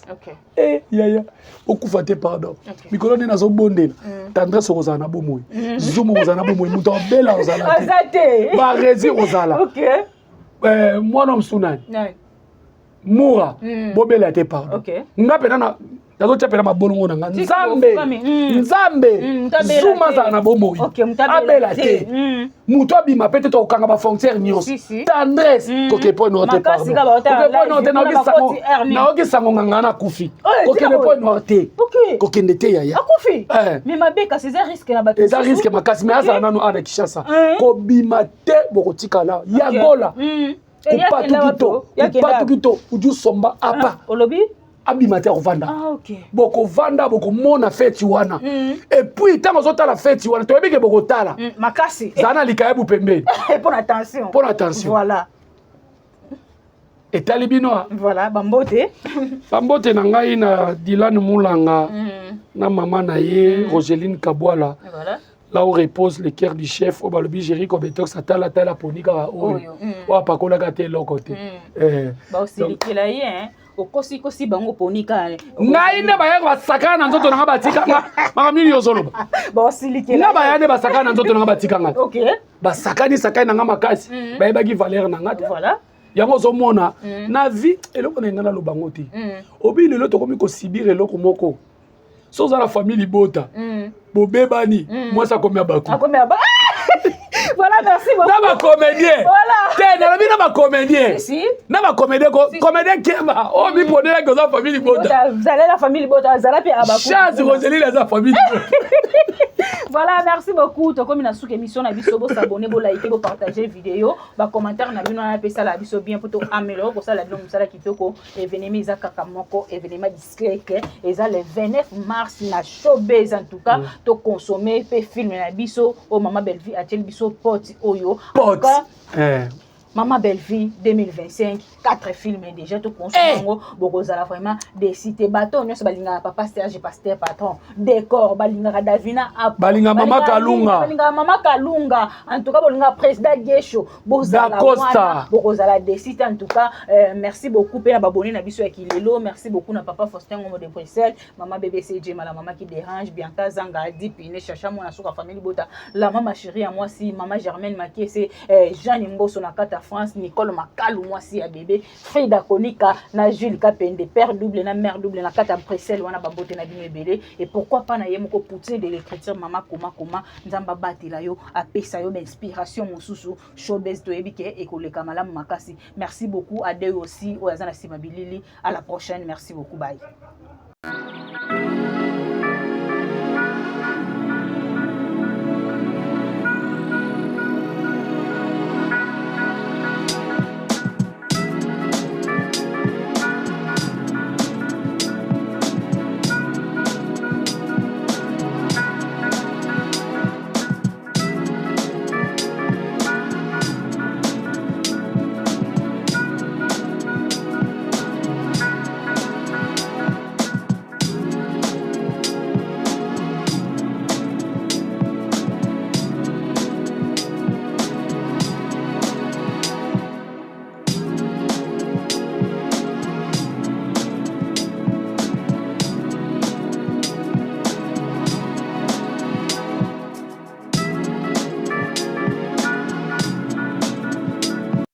Eh yaya, okufa te, pardon. Mikolo nde nazobondela Tendresse okozala na bomoi, Zuma okozala na bomoi, moto abela ozala Aza te. Baresi ozala. Eh, mwana mosusu nani? Nani? Mura. Bobela te, pardon. Nga mpena nazotia mpena mabolongo na nga. Tika Nzambe, bofukami. Nzambe, Moto abela Zuma te. azala na bomoi. Ok, moto abela Abela te. te. Moto abima pe te, tokokanga bafrontière nyonso. Si, si. Tendresse koke po noir te, Makasi kaka baotala pardon. Koke po noir te. live, Nayoki mpona sango bakoti air nini. nayoki sango nganga nakufi. Oyo, Kokende tika po boye. noir te. Kokende te, yaya. Akufi. Eh. Mais mabe kasi eza risque na bato Eza mosusu. risque makasi, mais azala nanu awa na Kinshasa. Kobima te, bokotikala ya Gola. Eh, yakenda Kupatu wapi? Yakenda kupatu kito udi usomba apa. Olobi? Abima te, akovanda. Ah, ok. Bokovanda, bokomona feti wana. Et puis ntango ozotala feti wana, toyebi ke bokotala. Makasi. Zala na likayebu pembeni. Mpo na tension. Mpo na tension. Voilà. Etali bino ah. Voilà, bambote. Bambote na ngai na Dilan Mulanga na mama na ye Rogeline Kabwala. Là où repose le cœur du chef oyo balobi Jericho Betox atala tala poni kaka oyo. Oyo, Oyo apakolaka te eloko te. Eh, Baosilikela ye hein. Okosikosi bango poni kaka. Ngai nde bayaka basakana na nzoto na nga, batikanga. Makambo nini ozoloba? Baosilikela. Nga baya nde basakana na nzoto na nga, batikanga. Basakani sakani na nga makasi. Bayebaki valeur na nga te. Yango ozomona na vie eloko na ngai naloba ngo te. Obi lelo tokomi kosibir eloko moko. So oza na famille libota, bobebani, mwasi akomi abaku. Akomi aba. Voilà, merci beaucoup. Na bacomédien. Te, nalobi na bacomédien. Si, si. Na bacomédien, comédien keba oyo miponelaki oza famille libota. Zala la famille libota, zala mpe abaku. Chance Roseline aza famille libota. Voilà, merci beaucoup. Tokomi na suka émission na biso. Bosabonner, bolike, bopartage vidéo. Bacommentaire na bino wana mpe esala biso bien mpo to améliorer kosala bino mosala kitoko. Événement eza kaka moko, événement discret, eza le 29 mars na Showbase. En tout cas, toconsommer mpe film na biso oyo mama Bellevue atieli biso poti oyo. En tout Pot. cas, Eh. Mama Bellevue 2025, 4 films déjà to consommer eh. yango, bokozala vraiment déçu te. Bato nyonso balingaka papa Serge Pasteur patron, décor balingaka Davina Apo, balingaka mama Kalunga, balingaka mama Kalunga, en tout cas bolingaka président Gesho, bozala wana, bokozala déçu te en tout cas. Euh, merci beaucoup pe na babone na biso ya kilelo, merci beaucoup na papa Faustin Ngomo de Bruxelles, mama BBC Jema la mama qui dérange, Bianca Zanga, Dipine, Chacha mwana suka famille bota, la mama chérie ya mwasi, mama Germaine Makiese, eh, Jeanne Mboso na kata France, Nicole Makalu mwasi ya bébé, Frida Konika na Jules Kapende, père double na mère double na kata Bruxelles wana babote na bino ebele et pourquoi pas na ye moko poutine de l'écriture mama koma koma Nzamba batela yo apesa yo ba inspiration mosusu showbiz toyebi ke ekoleka malamu makasi. Merci beaucoup à deux aussi oyo aza na sima bilili. À la prochaine, merci beaucoup bye.